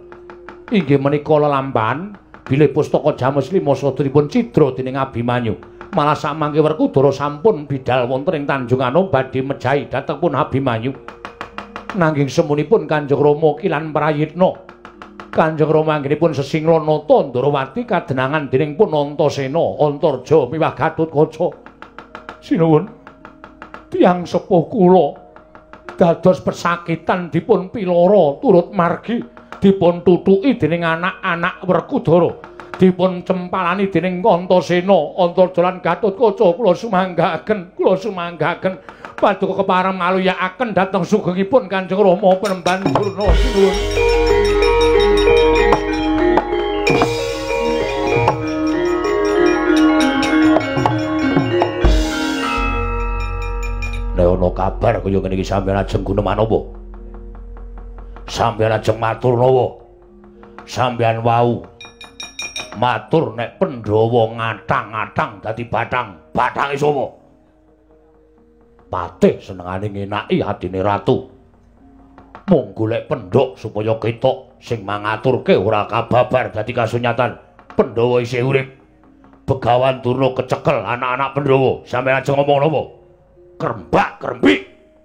inggih menika lelampahan bilih pustaka Jamus Lima saduripun cidra dening Abimanyu. Malah samangke Werkudara sampun bidal wonten ing Tanjung Anom badhe mejahi dhateng pun Abimanyu. Nanging semunipun Kanjeng Rama kilan prayitna. Kanjeng Rama anggenipun sesingla nata Ndrawati kadenangan dening pun Antasena, Antarja miwah Gatotkaca. Sinuwun, tiyang sepuh kula dados pesakitan dipun piloro turut margi dipun tutuki dening anak-anak Werkudara, Dipun cempalani dening Antasena, Antarja lan Gatotkaca kula sumanggaken, kula sumanggaken. Paduka kepareng ngaluyakaken dhateng sugengipun Kanjeng Rama Penemban Durna sinuwun. Nek ana kabar kaya ngene iki sampeyan ajeng guneman apa? Sampeyan ajeng matur napa? Sampeyan wau matur nek Pandhawa ngatang-ngatang dadi bathang, bathange sapa? Patih senengane ngenaki atine ratu. Mung golek pendhok supaya ketok sing mangaturke ora kababar dadi kasunyatan. Pandhawa isih urip. Begawan Durna kecekel anak-anak Pandhawa. Sampeyan ajeng ngomong napa? Krembak krembik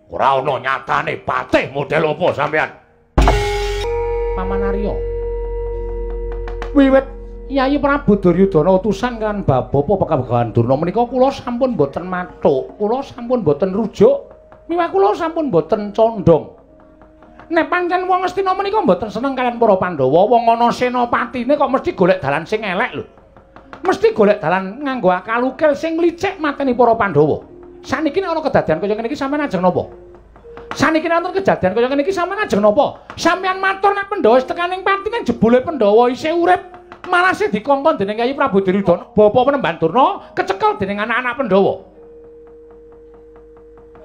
ora ana nyatane patih model apa sampeyan? Paman Arya, wiwit Yayi Prabu Duryudana utusan kan Bapak Begawan Durna menika kula sampun boten mathuk, kula sampun boten rujuk, miwah kula sampun boten condong. Nek pancen wong Ngastina menika mboten seneng kaliyan para Pandhawa, wong ana senopatine kok mesti golek dalan sing elek lho. Mesti golek dalan nganggo akal ukil sing licik mateni para Pandhawa. Saniki nek ana kedadian kaya ngene iki sampeyan ajeng napa? Saniki nek wonten kejadian kaya ngene iki sampeyan ajeng napa? Sampeyan matur nek Pandhawa wis tekaning pati ning jebule Pandhawa isih urip, malah sing dikongkon dening Kyai Prabu Duryudana, Bapak Penemban Durna kecekel dening anak-anak Pandhawa.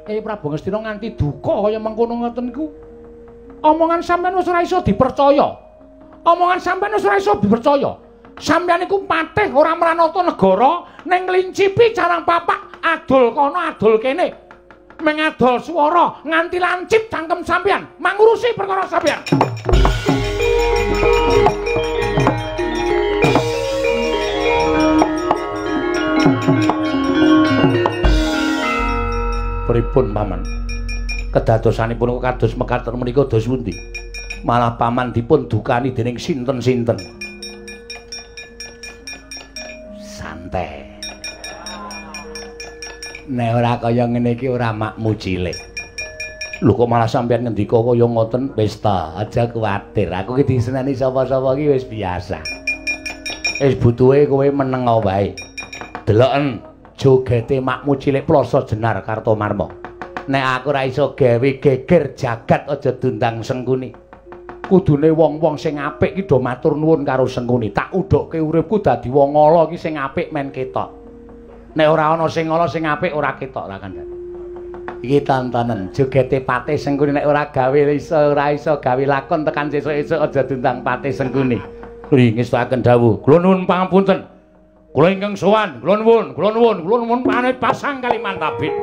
Kyai Prabu Ngastina nganti duka kaya mengkono ngoten niku. Omongan sampeyan wis ora iso dipercaya. Omongan sampeyan wis ora iso dipercaya. Sampeyan iku patih ora mranata negara ning nglincipi carang papak adol kono adol kene. Mengadol swara nganti lancip cangkem sampeyan, mangurusi perkara sampeyan. Pripun paman? Kedadosanipun kados mekaten menika dos pundi? Malah paman dipun dukani dening sinten-sinten. Santai. Nek ora kaya ngene iki ora makmu cilik. Lho kok malah sampeyan ngendika kaya ngoten? Wis ta, aja kuwatir. Aku iki diseneni sapa-sapa iki wis biasa. Wis butuhe kowe meneng wae. Deloken jogete makmu cilik Plasa Jenar Kartomarma. Nek aku ora iso gawe geger jagat aja diundang Sengkuni. Kudune wong-wong sing apik iki do matur nuwun karo Sengkuni. Tak udhokke uripku dadi wong ala iki sing apik men ketok. Nek ora ana sing ala sing apik ora ketok lah kandhane. Iki tontonen jogete Patih Sengkuni nek ora gawe iso ora iso gawe lakon tekan sesuk-esuk aja diundang Patih Sengkuni. Kula ngestuaken dawuh. Kula nuwun pangapunten. Kula ingkang sowan, kula nuwun, kula nuwun, kula nuwun panit pasang Kalimantabit.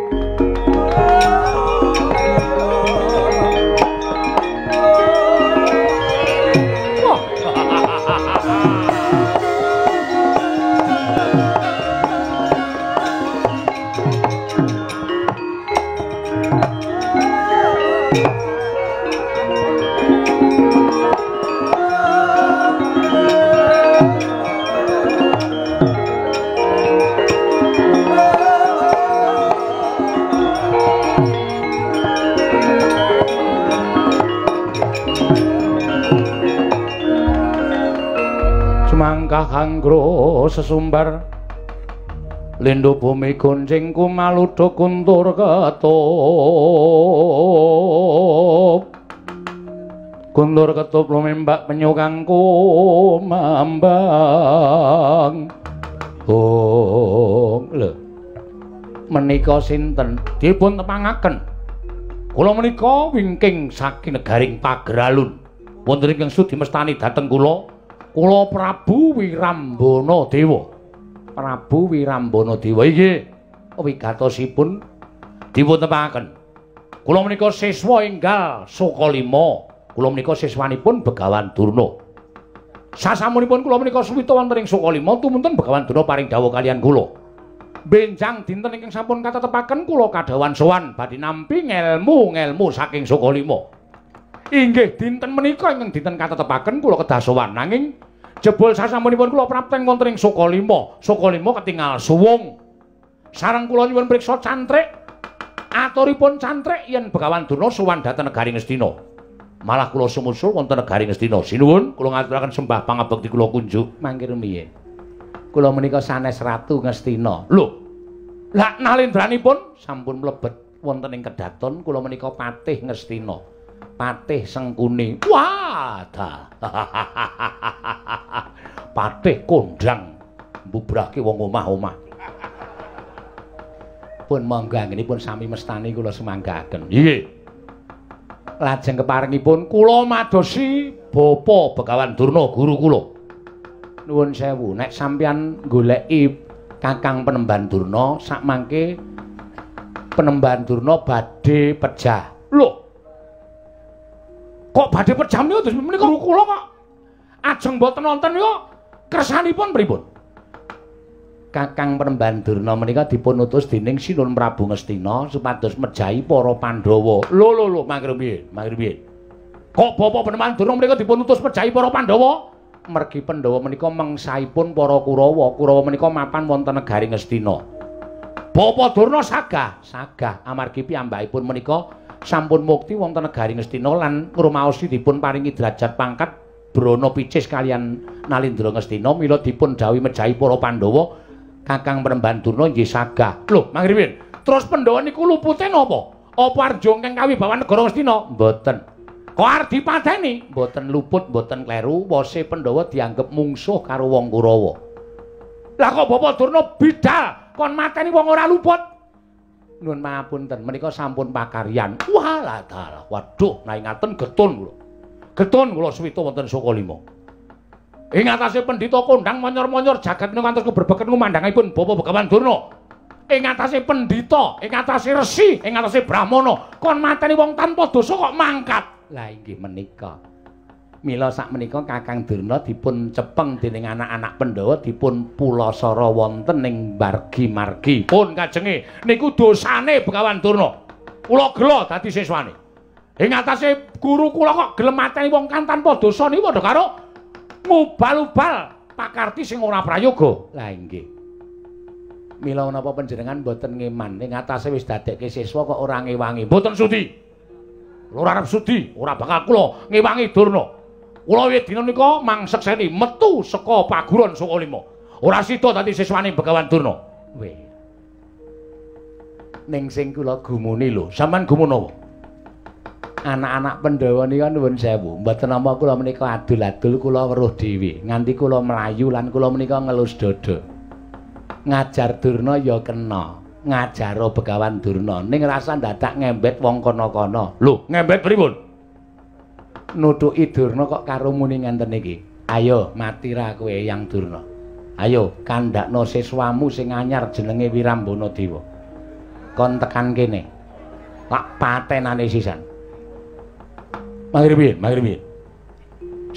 Kangro sesumbar lindu bumi goncing kumaludha kuntur ketup kuntur ketup lumembak penyu kang kumambang. Oh lho menika sinten dipun tepangaken? Kula menika wingking saking negaring Pageralun wonten ingkang sudi mestani dhateng kula. Kula Prabu Wirambana Dewa. Prabu Wirambana Dewa inggih wigatosipun dipun tepangaken. Kula menika siswa enggal Sukalima. Kula menika siswanipun Begawan Durna. Sasampunipun kula menika suwita wonten ing Sukalima tumunten Begawan Durna paring dawuh kaliyan kula. Benjang dinten ingkang sampun katetepaken kula kadhawuhan sowan badhe nampi ngelmu-ngelmu saking Sukalima. Inggih dinten menika ingkang dinten katetepaken kula kedah sowan nanging jebul sasampunipun kula prapteng wonten ing Sukalima. Sukalima ketingal suwung. Sareng kula nyuwun priksa cantrik. Aturipun cantrik yen Begawan Durna sowan dhateng negari Ngastina. Malah kula sumusul wonten negari Ngastina. Sinuwun kula ngaturaken sembah pangabekti kula kunjuk mangke rumiyin. Kula menika sanes Ratu Ngastina. Lho. Lah nalendranipun sampun mlebet wonten ing kedaton kula menika Patih Ngastina. Patih Sengkuni. Wah, dah. Patih kondang mbubrahke wong omah-omah. Pun monggo anggenipun sami mestani kula sumanggaaken. Nggih. Lajeng keparengipun kula madosi Bapak Begawan Durna guru kula. Nuwun sewu, nek sampeyan goleki Kakang Penemban Durna sakmangke Penemban Durna badhe pejah. Lho. Kok badhe pejah menika terus menika guru kula kok ajeng mboten wonten nika kersanipun pripun? Kakang Penemban Durna menika dipun utus dening Sinun Prabu Ngastina supados mejahi para Pandhawa. Lho lho lho, mangke piye? Mangke piye? Kok Bapak Penemban Durna menika dipun utus mejahi para Pandhawa? Mergi Pandhawa menika mengsaipun para Kurawa. Kurawa menika mapan wonten negari Ngastina. Bapak Durna sagah, sagah amargi piyambakipun menika sampun mukti wonten negari Ngastina lan ngrumaosi dipun paringi derajat pangkat Brana Picis kalian Nalindra Ngastina mila dipun dhawuhi mejahi para Pandhawa. Kakang Penemban Durna nggih sagah. Lho, mangriwin. Terus Pandhawa niku lupute napa? Apa arep jongkeng kawibawan negara Ngastina? Mboten. Kok arep dipateni? Mboten luput, mboten kleru. Wose Pandhawa dianggep mungsuh karo wong Kurawa. Lah kok Bapak Durna bidal kon mateni wong ora luput? Nuwun pangapunten, menika sampun pakaryan. Walah dalah. Waduh, nek ngaten getun kula. Getun kula suwita wonten Sukalima. Ing atase pendhita kondang monyor-monyor jagat menika kantos keberbeken ngumandhangipun Bapak Begawan Durna. Ing atase pendhita, ing atase resi, ing atase brahmana, kon mateni wong tanpa dosa kok mangkat. Lah inggih menika. Mila sakmenika Kakang Durna dipun cepeng dening anak-anak Pandhawa dipun pulasara wonten ing margi-margi. Pun kajenge niku dosane Begawan Durna. Kula gela dadi siswane. Ing atase guru kula kok gelem mateni wong kan tanpa dosa niku padha karo ngubal-ubal pakarti sing ora prayoga. Lah inggih. Mila menapa panjenengan mboten ngeman ing atase wis dadekke siswa kok ora ngewangi? Mboten sudi. Ora arep sudi, ora bakal kula ngewangi Durna. Kula wiwit dina nika mangsekseni metu saka paguron Sukalima. Ora sida dadi siswane Begawan Durna. Weh. Ning sing kula gumuni lho, sampean gumun apa? Anak-anak Pandhawa nika nuwun sewu, mboten nampa kula menika adul-adul kula weruh dhewe, nganti kula mlayu lan kula menika ngelus dada. Ngajar Durna ya kena, ngajaro Begawan Durna ning rasa dadak ngembet wong kono-kono. Lho, ngembet pripun? Nutuki Durna kok karo muni ngenten iki. Ayo mati ra kowe Eyang Durna. Ayo kandhakno siswamu sing anyar jenenge Wirambana Dewa. Kon tekan kene. Tak patenane sisan. Mangke piye? Mangke piye?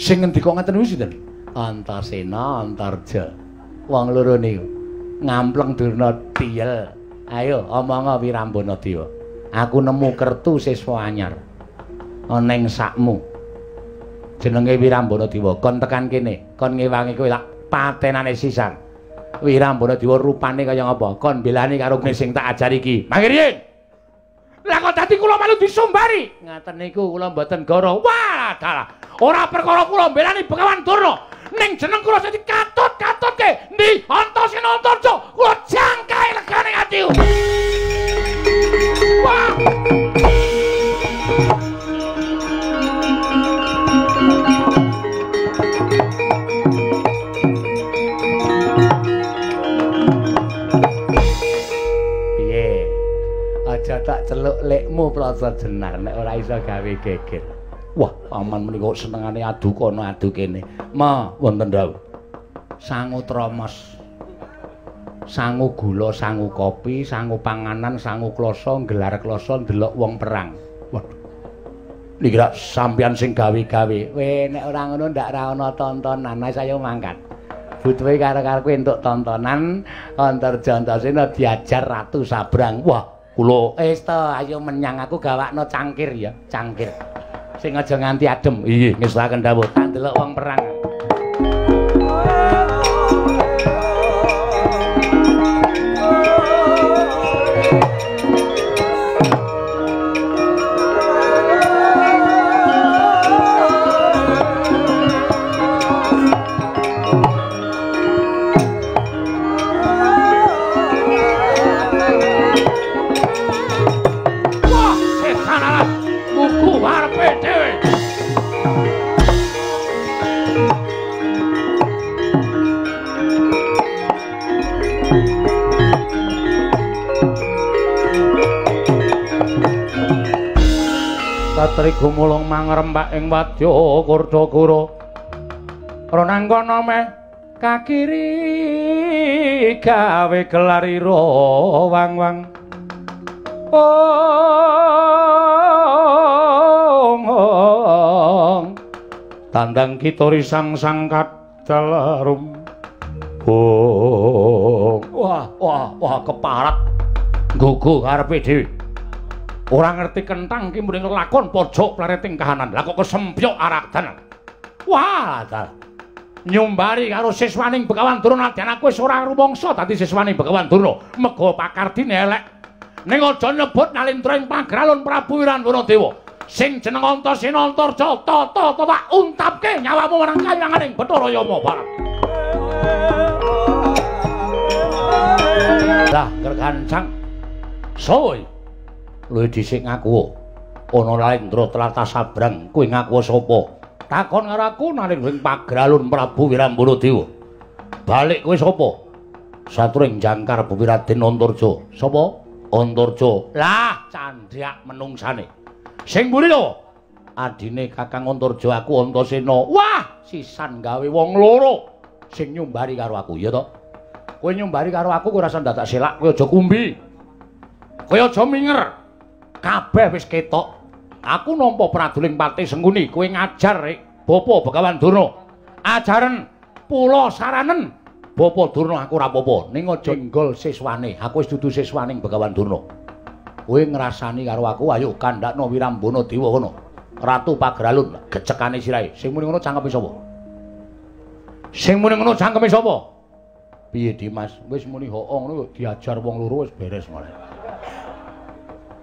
Sing ngendika ngaten niku sinten? Antasena, Antarja. Wong loro niku ngampleng Durna tiyel. Ayo omonga Wirambana Dewa. Aku nemu kertu siswa anyar. Ana ing sakmu. Jenenge Wirambana Dewa. Kon tekan kene, kon ngewangi kowe tak patenane sisan. Wirambana Dewa rupane kaya ngapa? Kon belani karo sing tak ajari iki. Mangke riyin. Lah kok dadi kula malu disumbari. Ngaten niku kula mboten goro. Wah, dalah. Ora perkara kula mbelani Begawan Durna. Ning jeneng kula dadi katut-katutke. Ndi Antasena Antarja kula jangkae legane ati. Wah. Aja tak celuk lekmu Prasa Jenar nek ora iso gawe geger. Wah, paman menika senengane adu kono adu kene. Ma, wonten dawuh. Sangu tromos. Sangu gula, sangu kopi, sangu panganan, sangu kloso, gelar kloso ndelok wong perang. Waduh. Niki rak sampeyan sing gawe-gawe. Weh, nek ora ngono ndak ra ana tontonan, ayo mangkat. Butuhe karo-karo kowe entuk tontonan Antarja Antasena diajar Ratu Sabrang. Wah, kula wis to, ayo menyang aku gawakno cangkir ya, cangkir. Sing aja nganti adem. Inggih, ngestokaken dawuh. Tak ndelok wong perang. Satri gumulung mangrembak ing wadya Kurdagara. Ronangkana meh kakiri gawe gelar ira wang-wang. Ong ong tandang kita risang sang kadal rumbung. Wah wah wah keparat nggugu karepe dhewe. Ora ngerti kentang ki muni lakon pojok plereting kahanan. Lah kok kesempyok arakdan. Wah, dalah. Nyumbari karo siswaning Begawan Durna nadyan aku wis ora rumangsa dadi siswaning Begawan Durna. Mega pakardine elek. Ning aja nyebut Nalindra ing Pagralun Prabu Wirandana Dewa. Sing jeneng Antasena Antarja tata tak untapke nyawamu marang kayanganing Bathara Yama Barat. Lah gergancang. Sowo luwih dhisik ngaku ana Nalindra tlatah sabrang kuwi ngaku sapa? Takon karo aku Nalindra ing Pagralun Prabu Wirambana Dewa. Balik kowe sapa? Saturing jangkar Bumi Raden Antarja. Sapa? Antarja. Lah candhak menungsane. Sing mburi to? Adine Kakang Antarja aku Antasena. Wah, sisan gawe wong loro sing nyumbari karo aku, ya to? Kowe nyumbari karo aku kowe ora usah dadak selak, kowe aja kumbi. Kowe aja minger. Kabeh wis ketok. Aku nampa praduling Patih Sengkuni, kowe ngajar rek Bapa Begawan Durna. Ajaren pula saranen Bapa Durna aku ora apa-apa, ning aja nggol siswane. Aku wis dudu siswaning Begawan Durna. Kowe ngrasani karo aku, ayo kandhakno Wirambana Dewa kono. Ratu Pagralun gecekane sirahe. Sing muni ngono cangkeme sapa? Sing muni ngono cangkeme sapa? Piye Dimas? Wis muni hoo ngono diajar wong loro wis beres ngono.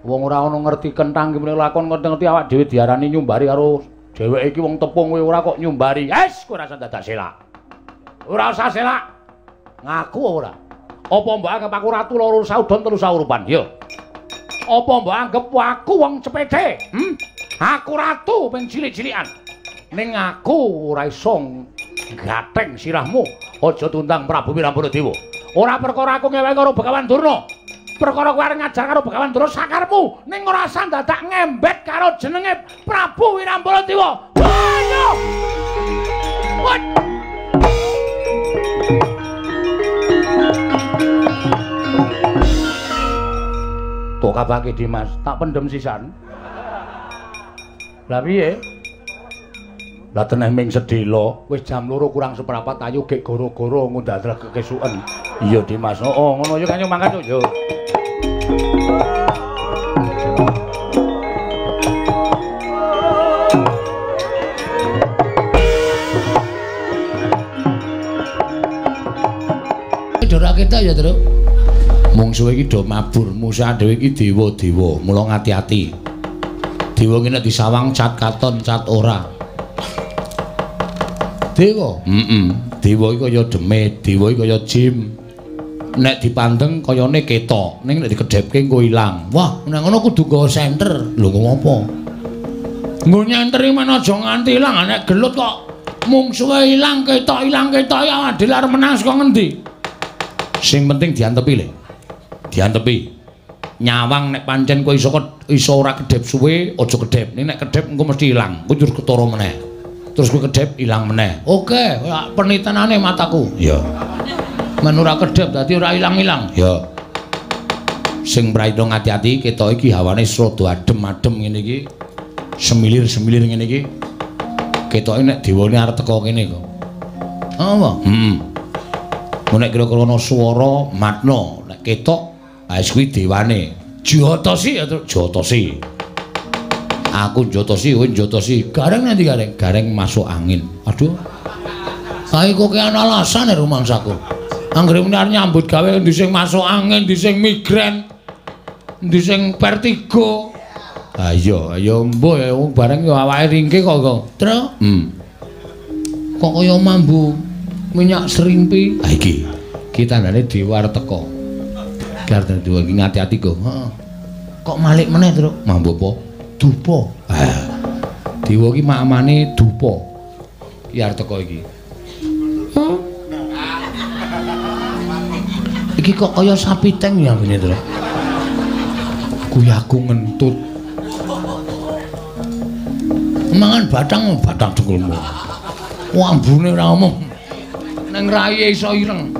Wong ora ana ngerti kentang ki muni lakon ngerti-ngerti awak dhewe diarani nyumbari karo dheweke iki wong tepung kowe ora kok nyumbari. Wes kowe ora usah dadak selak. Ora usah selak. Ngaku ora. Apa mbok anggap aku ratu loro saudon telu saurupan? Yo. Apa mbok anggap aku wong cepete? Aku ratu ping cilik-cilikan. Ning aku ora iso gatheng sirahmu. Aja tundang Prabu Wirambana Dewa. Ora perkara aku ngewehi karo Begawan Durna. Perkara kowe arep ngajar karo Begawan Durna sakarepmu, ning ora usah dadak ngembet karo jenenge Prabu Wirambana Dewa. Ayo. What? Tok kabake Dimas, tak pendem sisan. Lah piye? Lah teneh ming sedhela, wis jam 2 kurang seprapat ayo gek goro-goro ngundang kekesuken. Iya Dimas, heeh ngono yo kanyo mangkat yo. Ora ketok ya, Truk. Mungsuhe iki do mabur, musuh dhewe iki dewa-dewa, mula ngati-ati. Dewa iki nek disawang cat katon, cat ora. Dewa? Heeh. Dewa iki kaya demit, dewa iki kaya jim. Nek dipandeng kayane ketok, ning nek dikedhepke engko ilang. Wah, nek ngono kudu nggawa senter. Lho ngopo? Nggo nyenter iki men aja nganti ilang, nek gelut kok mungsuhe ilang, ketok ilang, ketok awak dhewe arep menang saka ngendi? Sing penting diantepi le. Diantepi. Nyawang nek pancen kowe iso iso ora kedhep suwe, aja kedhep. Ning nek kedhep engko mesti ilang. Kowe terus ketara meneh. Terus kowe kedhep ilang meneh. Oke, penitenane mataku. Iya. Men ora kedhep dadi ora ilang-ilang. Ya. Sing prayitna ngati-ati ketok iki hawane rada adem-adem ngene iki. Semilir-semilir ngene iki. Ketoke nek dewane arep teko kene kok. Apa? Heeh. Nek kira-kira ana swara matna, nek ketok wis kuwi dewane. Jotosi ya, jotosi. Aku jotosi, kowe jotosi. Gareng nanti gareng, gareng masuk angin. Aduh. Kae kok ana alasan rumangsaku. Anggere muni arep nyambut gawe endi sing masuk angin, endi sing migrain, endi sing vertigo. Ha iya, ya mbuh ya wong bareng ya awake ringke kok kok. Truk. Kok kaya mambu minyak serimpi. Ha iki. Iki tandane dewa arep teko. Iki arep dewa iki ngati-ati kok. Heeh. Kok malik meneh, Truk? Mambu apa? Dupa. Ha. Dewa iki mamane dupa. Iki arep teko iki. Iki kok kaya sapi teng ya ngene to. Kuwi aku ngentut. Mangan batang batang dengkulmu. Ambune ora omong. Neng rai iso ireng.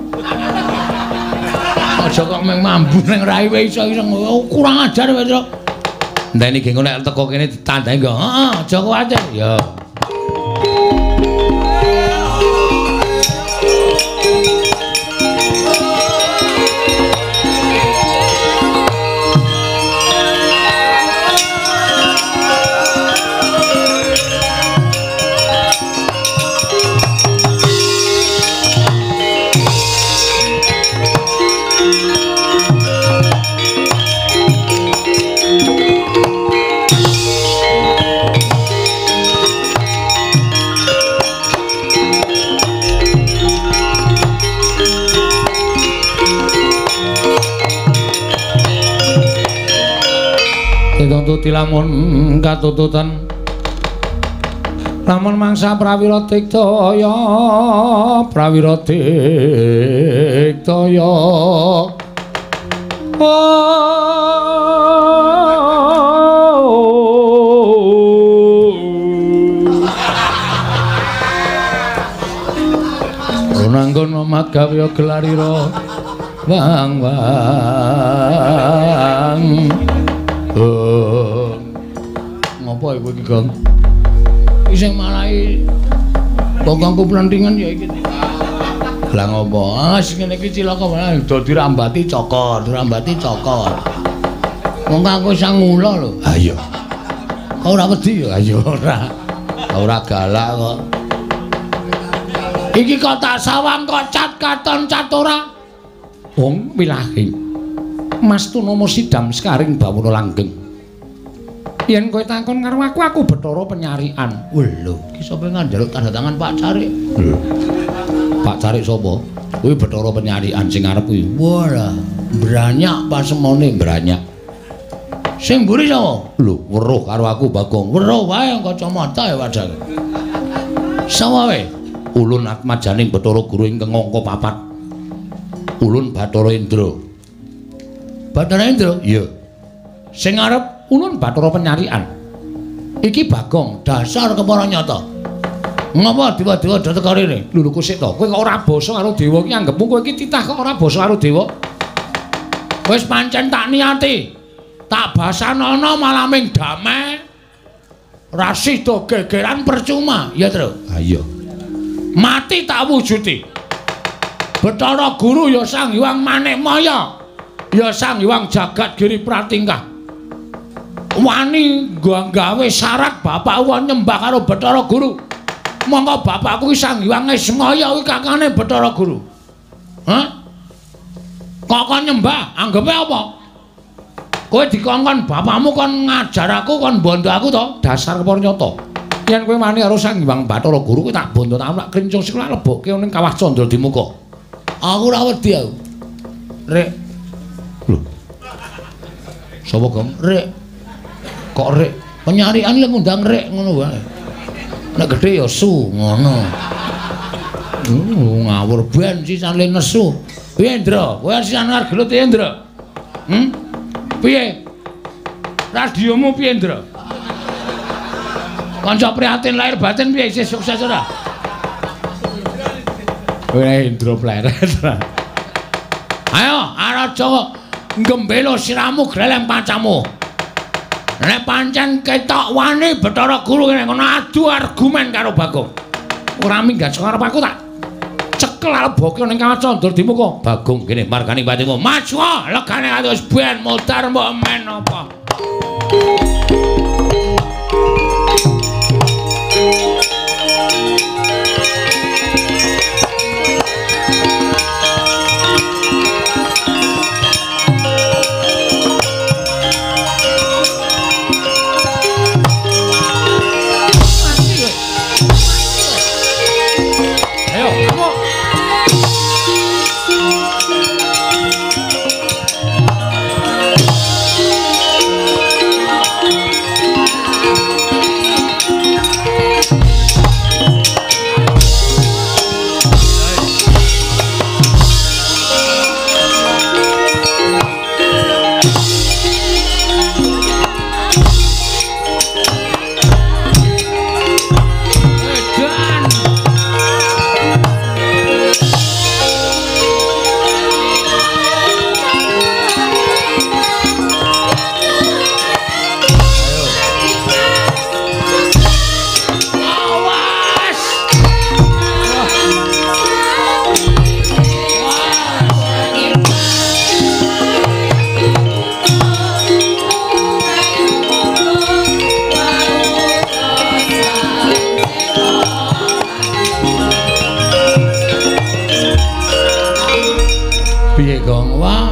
Aja kok meng mambu neng rai wae iso ireng. Kurang ajar kowe, Truk. Enteni ge engko nek teko kene ditandai nggo. Heeh, aja kuwatir. Ya. Tuti lamun katututan lamun mangsa prawira diktaya prawira diktaya nanggon magawe gelarira wang wang. Ngopo iku iki, Gong? Iki sing marai bokongku plentingan ya iki. Lah ngopo? Ah sing ngene iki cilaka wae do dirambati cokor, dirambati cokor. Wong aku sang ngula lho. Ha iya. Kok ora wedi ya? Ya ora. Ora galak kok. Iki kok tak sawang kok cat katon cat ora. Wong wilahi. Mas Tunomo sidam sekaring bawono langgeng. Yen kowe takon karo aku, aku Bathara Penyarikan. Lho, iki sapa njaluk tanda tangan Pak Carik? Lho. Pak Carik sapa? Kuwi Bathara Penyarikan sing arep kuwi. Wah, mbranyak pasemone mbranyak. Sing mburi sapa? Lho, weruh karo aku Bagong. Weruh wae kacamata ya wadah. Sapa wae? Ulun atmajaning Bathara Guru ingkang angka papat. Ulun Bathara Indra. Bathara Indra? Iya. Sing arep ulun Bathara Penyarikan. Iki Bagong dasar kepara nyata. Ngapa dewa-dewa do teko rene? Lho lho kusik to. Kowe kok ora basa karo dewa iki anggepmu kowe iki titah kok ora basa karo dewa. Wis pancen tak niati. Tak basanana malah ming damai. Ra sida gegeran percuma, ya Tru? Ha iya. Mati tak wujudi. Bathara Guru ya Sang Hyang Manikmaya. Ya Sang Hyang Jagat Giri Pratingkah. Wani gawe syarat bapakku nyembah karo Bathara Guru. Monggo bapakku ki Sang Hyang Ismaya kuwi kakane Bathara Guru. Hah? Kok kon nyembah? Anggepe apa? Kowe dikongkon bapakmu kon ngajar aku, kon bondo aku to? Dasar kepara nyata. Yen kowe wani karo Sang Hyang Bathara Guru kuwi tak bondo tak krincung sikil lebokke ning kawah Candra Dimuka. Aku ora wedi aku. Rek. Lho. Sapa, Gong? Rek. Kok rek? Penyarikan lek ngundang rek ngono wae. Nek gedhe ya su ngono. Ngawur ben sisan le nesu. Piye, Ndra? Kowe sisan arep gelut piye, Ndra? Piye? Radiomu piye, Ndra? Kanca prihatin lahir batin piye isih sukses ora? Kowe Indra pleret. Ayo, Araja nggembelo siramu gleleng pacamu. Nek pancen ketok wani Bathara Guru kene ngono adu argumen karo Bagong. Ora minggat saka arep aku tak cekel leboke ning kawah Candra Dimuka. Bagong kene margani patimu. Maju legane atus ben modar mbok men apa.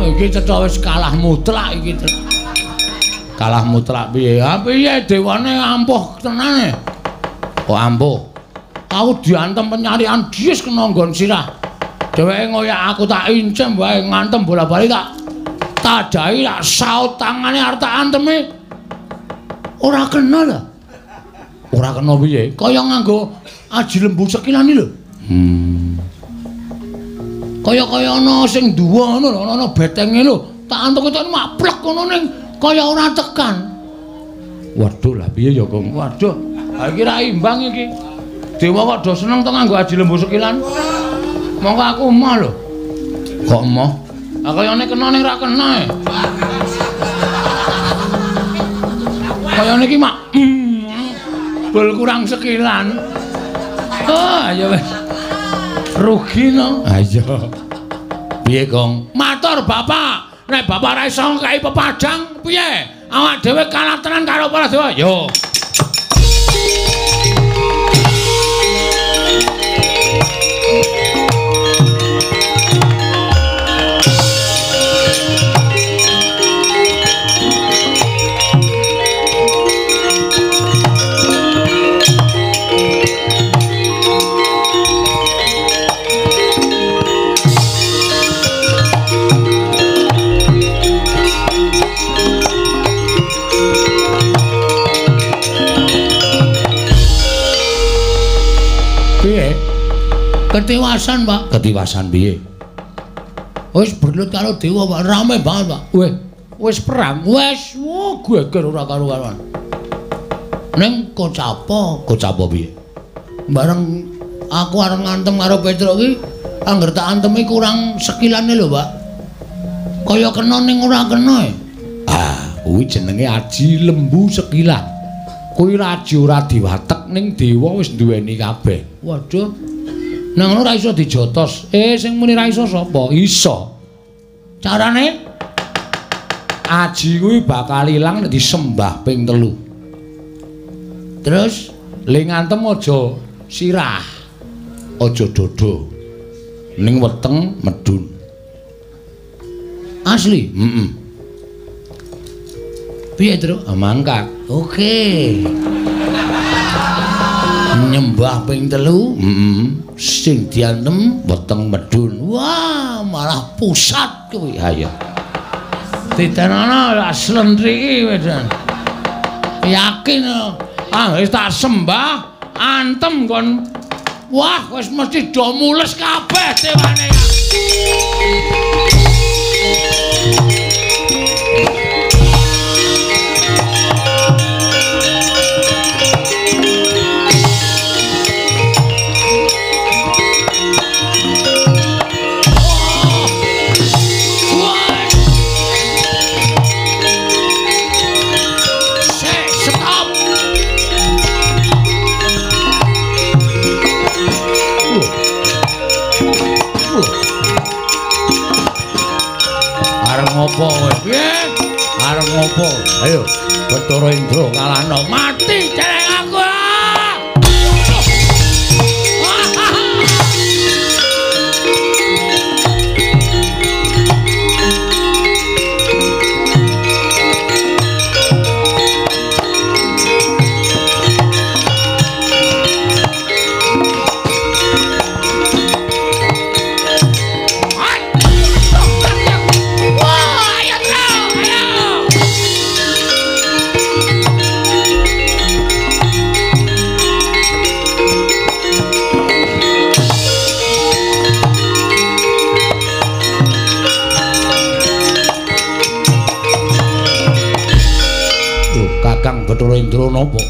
Iki cetha wis kalah mutlak iki. Kalah mutlak piye? Ha piye dewane ampuh tenane. Kok ampuh? Aku diantem penyarian dies kena nggon sirah. Dheweke ngoyak aku tak incem wae ngantem bola-bali tak tadahi tak saut tangane arep tak antemi. Ora kena lho. Ora kena piye? Kaya nganggo aji lembu sekilan iki lho. Kaya-kaya ana sing duwa ngono lho, ana betenge lho. Tak antuk-antuk mak plek ngono ning kaya ora tekan. Waduh, lah piye ya, Kong? Waduh, ha iki ra imbang iki. Dewa kok do seneng to nganggo aji lembu sekilan. Monggo aku emoh lho. Kok emoh? Ha kayane kena ning ra kena e. Kayane iki mak bol kurang sekilan. Oh, ayo wis. Rugi no. Ayo. Piye, Kong? Matur Bapak. Nek Bapak ra iso ngkai pepadang, piye? Awak dhewe kalah tenan karo para dewa. Yo. Ketiwasan, Pak. Ketiwasan piye? Wis berlut karo dewa, Pak. Rame banget, Pak. Weh, wis perang. Wis, wo geger ora karo-karuan. Ning kocapa? Kocapa piye? Bareng aku arep ngantem karo Petruk iki, angger tak antemi kurang sekilane lho, Pak. Kaya kena ning ora kena e. Ah, kuwi jenenge aji lembu sekilan. Kuwi aji ora diwatek ning dewa wis duweni kabeh. Waduh. Nang ngono ora iso dijotos. Sing muni ra iso sapa? Iso. Carane aji kuwi bakal ilang nek disembah ping 3. Terus le ngantem aja sirah. Aja dodo. Ning weteng medun. Asli? Heeh. Piye, Truk? Mangkat. Oke. Nyembah ping 3, sing diantem weteng medun. Wah, malah pusat kuwi. Ha iya. Ditenana lak slentri iki wis. Yakin ah wis tak sembah antem kon. Wah, wis mesti do mules kabeh dewane. Ngopo kowe? Piye? Arep ngopo? Ayo, Bathara Indra kalahno. Mati celeng aku. Bathara Indra napa?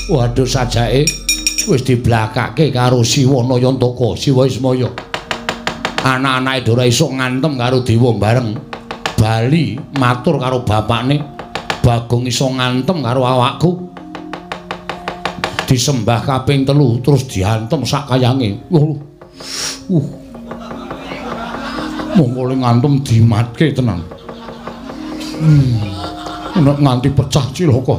Waduh, sajake wis diblakake karo Siwa Nayantaka, Siwa Ismaya. Anak-anake Dora iso ngantem karo dewa bareng. Bali matur karo bapakne, Bagong iso ngantem karo awakku. Disembah kaping 3 terus diantem sak kayange. Mongko le ngantem dimatke tenan. Nek nganti pecah cilaka.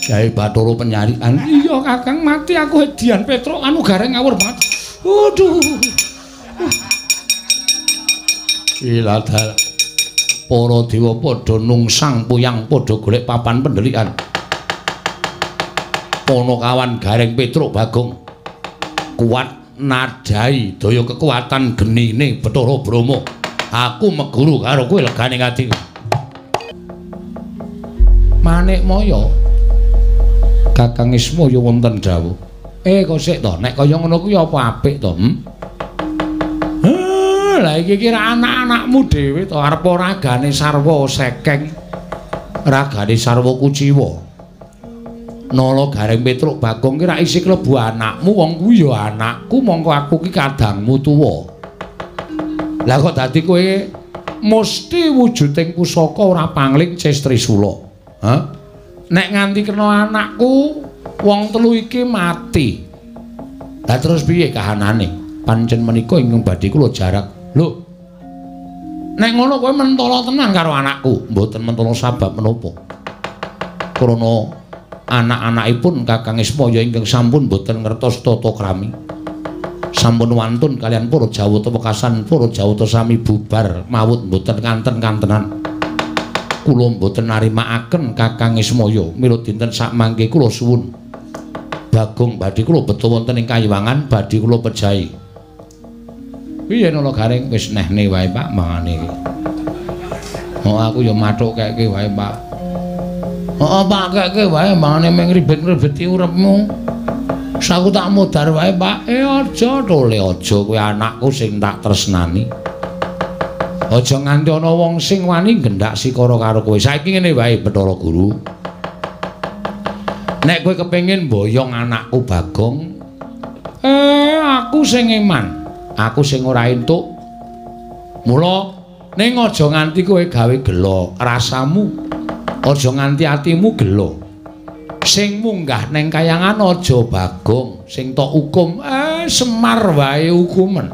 Gawe Bathara penyarikan. Iya Kakang, mati aku hedian Petruk anu Gareng ngawur banget. Waduh. Iladal. Para dewa padha nungsang puyang padha golek papan pendelikan. Panakawan Gareng Petruk Bagong kuat nadai daya kekuatan genine Bathara Brahma. Aku meguru karo kowe legane ati. Manik Maya Kakang Ismaya wonten dawuh. Kok sik to, nek kaya ngono kuwi apa apik to? Lah iki kira anak-anakmu dhewe to, arep ragane sarwa sekeng, ragane sarwa kuciwa. Nala Gareng Petruk Bagong ki ra isih klebu anakmu, wong kuwi ya anakku, mongko aku ki kadangmu tuwa. Lah kok dadi kowe mesti wujuding pusaka ora pangling Ces Trisula. Hah? Nek nganti kena anakku, wong telu iki mati. Lah terus piye kahanane? Pancen menika ingkang badhe kula jarak. Lho. Nek ngono kowe mentala tenan karo anakku. Mboten mentala sabab menapa. Krana anak-anakipun Kakang Ismaya ingkang sampun mboten ngertos tata krami. Sampun wantun kalian para Jawata wekasan para Jawata sami bubar mawut mboten kanten-kantenan. Kula mboten narimakaken Kakang Ismaya mila dinten sakmangke kula suwun Bagong badhe kula beto wonten ing kayiwangan badhe kula pejahi. Piye Nala Gareng wis nehne wae Pak mangane iki. Oh aku ya mathuk keke wae Pak. Heeh Pak keke wae mangane mung ribet-ribeti uripmu. Aku tak modar wae Pak. Aja tole aja kowe anakku sing tak tresnani. Aja nganti ana wong sing wani nggendak sikara karo kowe. Saiki ngene wae Bathara Guru. Nek kowe kepengin mboyong anakku Bagong, aku sing eman, aku sing ora entuk. Mula ning aja nganti kowe gawe gela rasamu. Aja nganti atimu gela. Sing munggah neng kayangan aja Bagong, sing tok hukum Semar wae hukumen.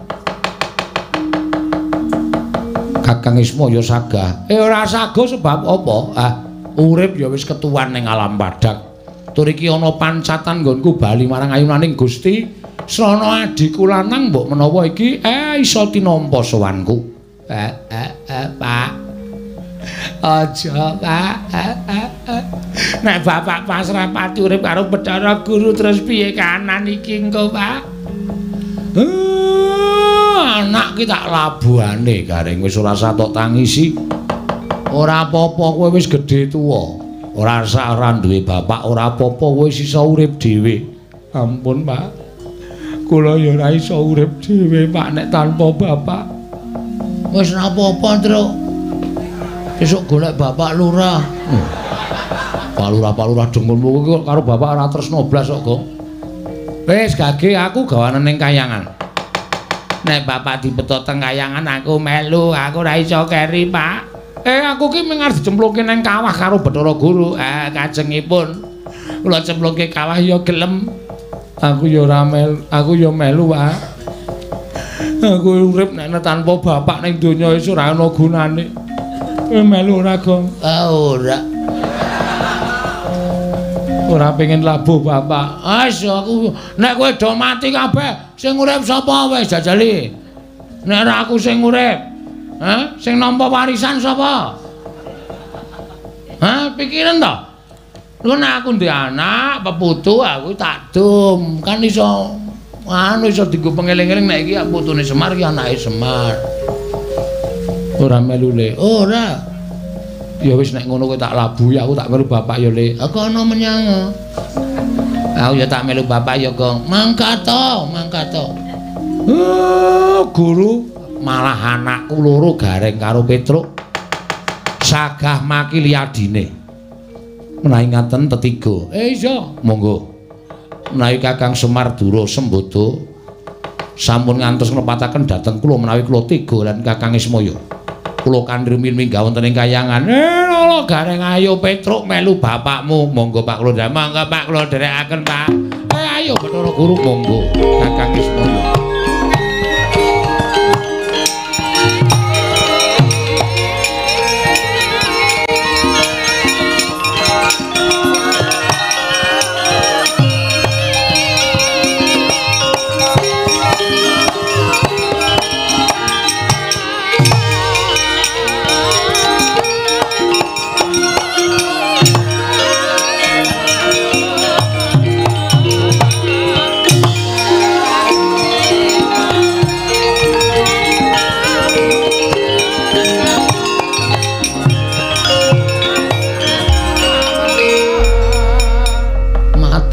Kakang Ismaya sagah. Ora saga sebab apa? Ah, urip ya wis ketuwan ning alam padhang. Tur iki ana pancatan nggonku bali marang ayunaning Gusti. Srana adhiku lanang mbok menawa iki iso tinampa sowanku. Pak. Aja, Pak. Nek bapak pasrah pati urip karo Bathara Guru terus piye kanan iki engko, Pak? Anak ki tak labuhane Gareng wis ora satok tangisi. Ora apa-apa kowe wis gedhe tuwa. Ora sak ora duwe bapak, ora apa-apa kowe wis iso urip dhewe. Ampun, Pak. Kula ya ora iso urip dhewe, Pak, nek tanpa bapak. Wis ora apa-apa, Truk. Esuk golek bapak lurah. Pak lurah dengkulmu kuwi karo bapak ora tresno blas kok, Gong. Wis gage aku gawanen ning kayangan. Nek bapak dibeto teng kayangan aku melu, aku ora iso keri, Pak. Aku ki mung arep dicemplungke nang kawah karo Bathara Guru. Kajengipun kula cemplungke kawah ya gelem. Aku ya ora melu, aku ya melu, Pak. Aku urip nek tanpa bapak ning donya wis ora ana gunane. Kowe melu ora, Gong? Ora. Ora pengen labuh bapak. Wis aku nek kowe do mati kabeh, sing urip sapa wis jajali. Nek ora aku sing urip. Hah? Sing nampa warisan sapa? Hah, pikiran to? Lho nek aku ndek anak, peputu aku tak dum. Kan iso anu iso dienggo pengeling-eling nek iki putune Semar iki anake Semar. Ora melu le. Ora. Ya wis nek ngono kowe tak labuhi, aku tak melu bapak ya le. Aku ana menyang. Aku ya tak melu bapak ya, Gong. Mangkat to, mangkat to. Guru malah anakku loro Gareng karo Petruk sagah makili adine. Menawi ngaten tetiga. Iya, monggo. Menawi Kakang Semar Dura Sembada sampun ngantos nglepataken dhateng kula menawi kula tega lan Kakang Ismaya. Kula kandhi rumiyin minggah wonten ing kayangan. Lho Gareng ayo Petruk melu bapakmu. Monggo Pak kula nderek. Monggo Pak kula nderekaken Pak. Ayo Bathara Guru monggo Kakang Ismaya.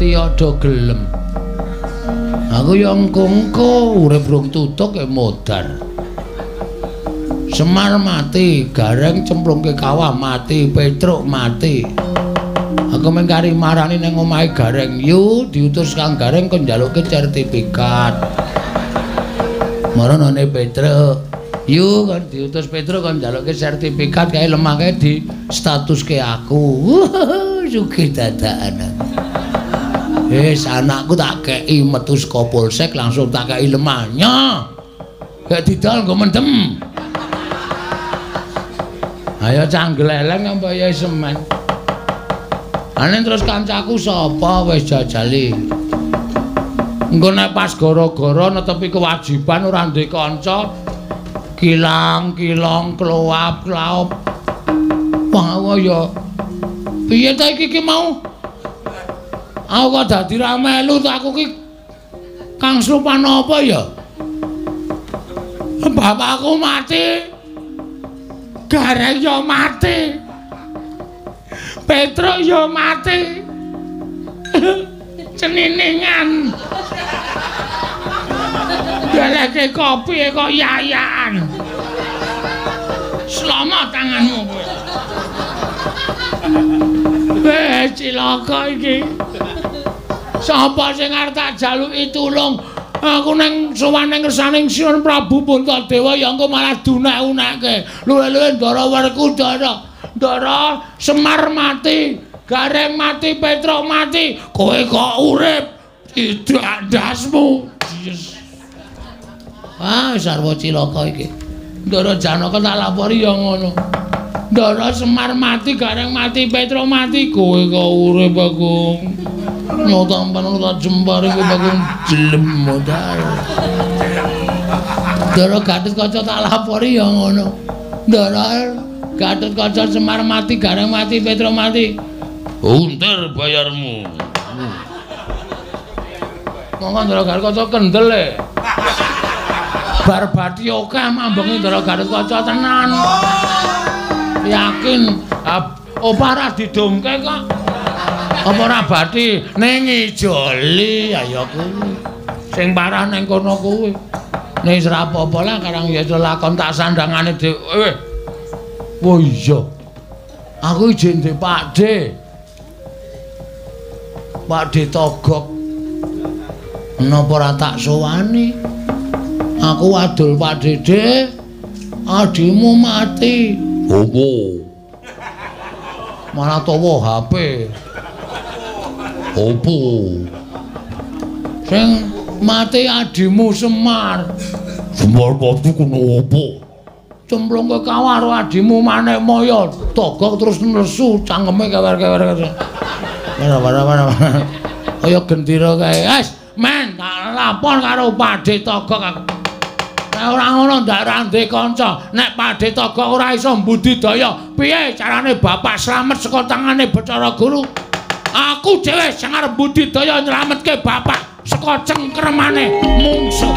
mati ya do gelem. Aku ya engko-engko urip rung tutuk ya modar. Semar mati, Gareng cemplungke kawah mati, Petruk mati. Aku mung kari marani nang omahe Gareng, yu diutus Kang Gareng kon njalukke sertifikat. Marane Petruk, yu kon diutus Petruk kon njalukke sertifikat kae lemah kae di statuske aku. Sugih dadakan. Wis anakku tak kei metu saka polsek langsung tak kei lemahnya. Gak didol nggo mendem. Ayo canggeleleng apa ya semen. Ane terus kancaku sapa wis jajali. Engko nek pas gara-gara netepi kewajiban ora ndek kanca kilang kilong kloap klaop. Wah ya piye ta iki mau? Aku kok dadi ra melu ta aku ki Kang Slupan apa ya? Bapakku mati. Gareng ya mati. Petruk ya mati. Ceniningan. Deleke kopi kok yayaan. Selamat tanganmu kowe. Weh, cilaka iki. Sapa sing arep tak jaluki tulung? Aku nang sowan nang ngersaning Sinuwun Prabu Puntadewa ya engko malah dunek-unekke. Luwe-luwe Ndara Werkudara. Ndara Semar mati, Gareng mati, Petruk mati. Kowe kok urip? Tidak ndasmu. Yes. Wah, sarwa cilaka iki. Ndara Janaka tak lapori ya ngono. Ndara Semar mati, Gareng mati, Petruk mati, kowe kok urip, Bagong. Nyotampan tak jempar iku Bagong jelem modal. Ndara Gatotkaca tak lapori ya ngono. Ndara Gatotkaca Semar mati, Gareng mati, Petruk mati. Untir bayarmu. Monggo Ndara Gatotkaca kendel e. Bar bathi akeh mambengi Ndara Gatotkaca tenan. Yakin opah ora didongke kok. Apa ora bathi ning ijoli ayo kuwi. Sing parah ning kono kuwi. Ning ora apa-apa lah karang ya lakon tak sandangane dhewe. Wah iya. Aku ijin ndek Pakde. Pakde Togok. Napa ora tak sowani? Aku wadul Pak Dede, adimu mati. Opo? Malah tawa HP. Opo? Sing mati adimu Semar. Semar mati kono opo? Cemplung ke kawah karo adimu Manik Maya. Togok terus nesu cangkeme kewer-kewer. Ora. Kaya gendera kae. Wes, men tak lapor karo Pakde Togok aku. Nek ora ngono ndak ora ndek kanca. Nek Pakde Togok ora iso mbudidaya, piye carane bapak slamet saka tangane Bathara Guru? Aku dhewe sing arep mbudidaya nyelametke bapak saka cengkremane mungsuh.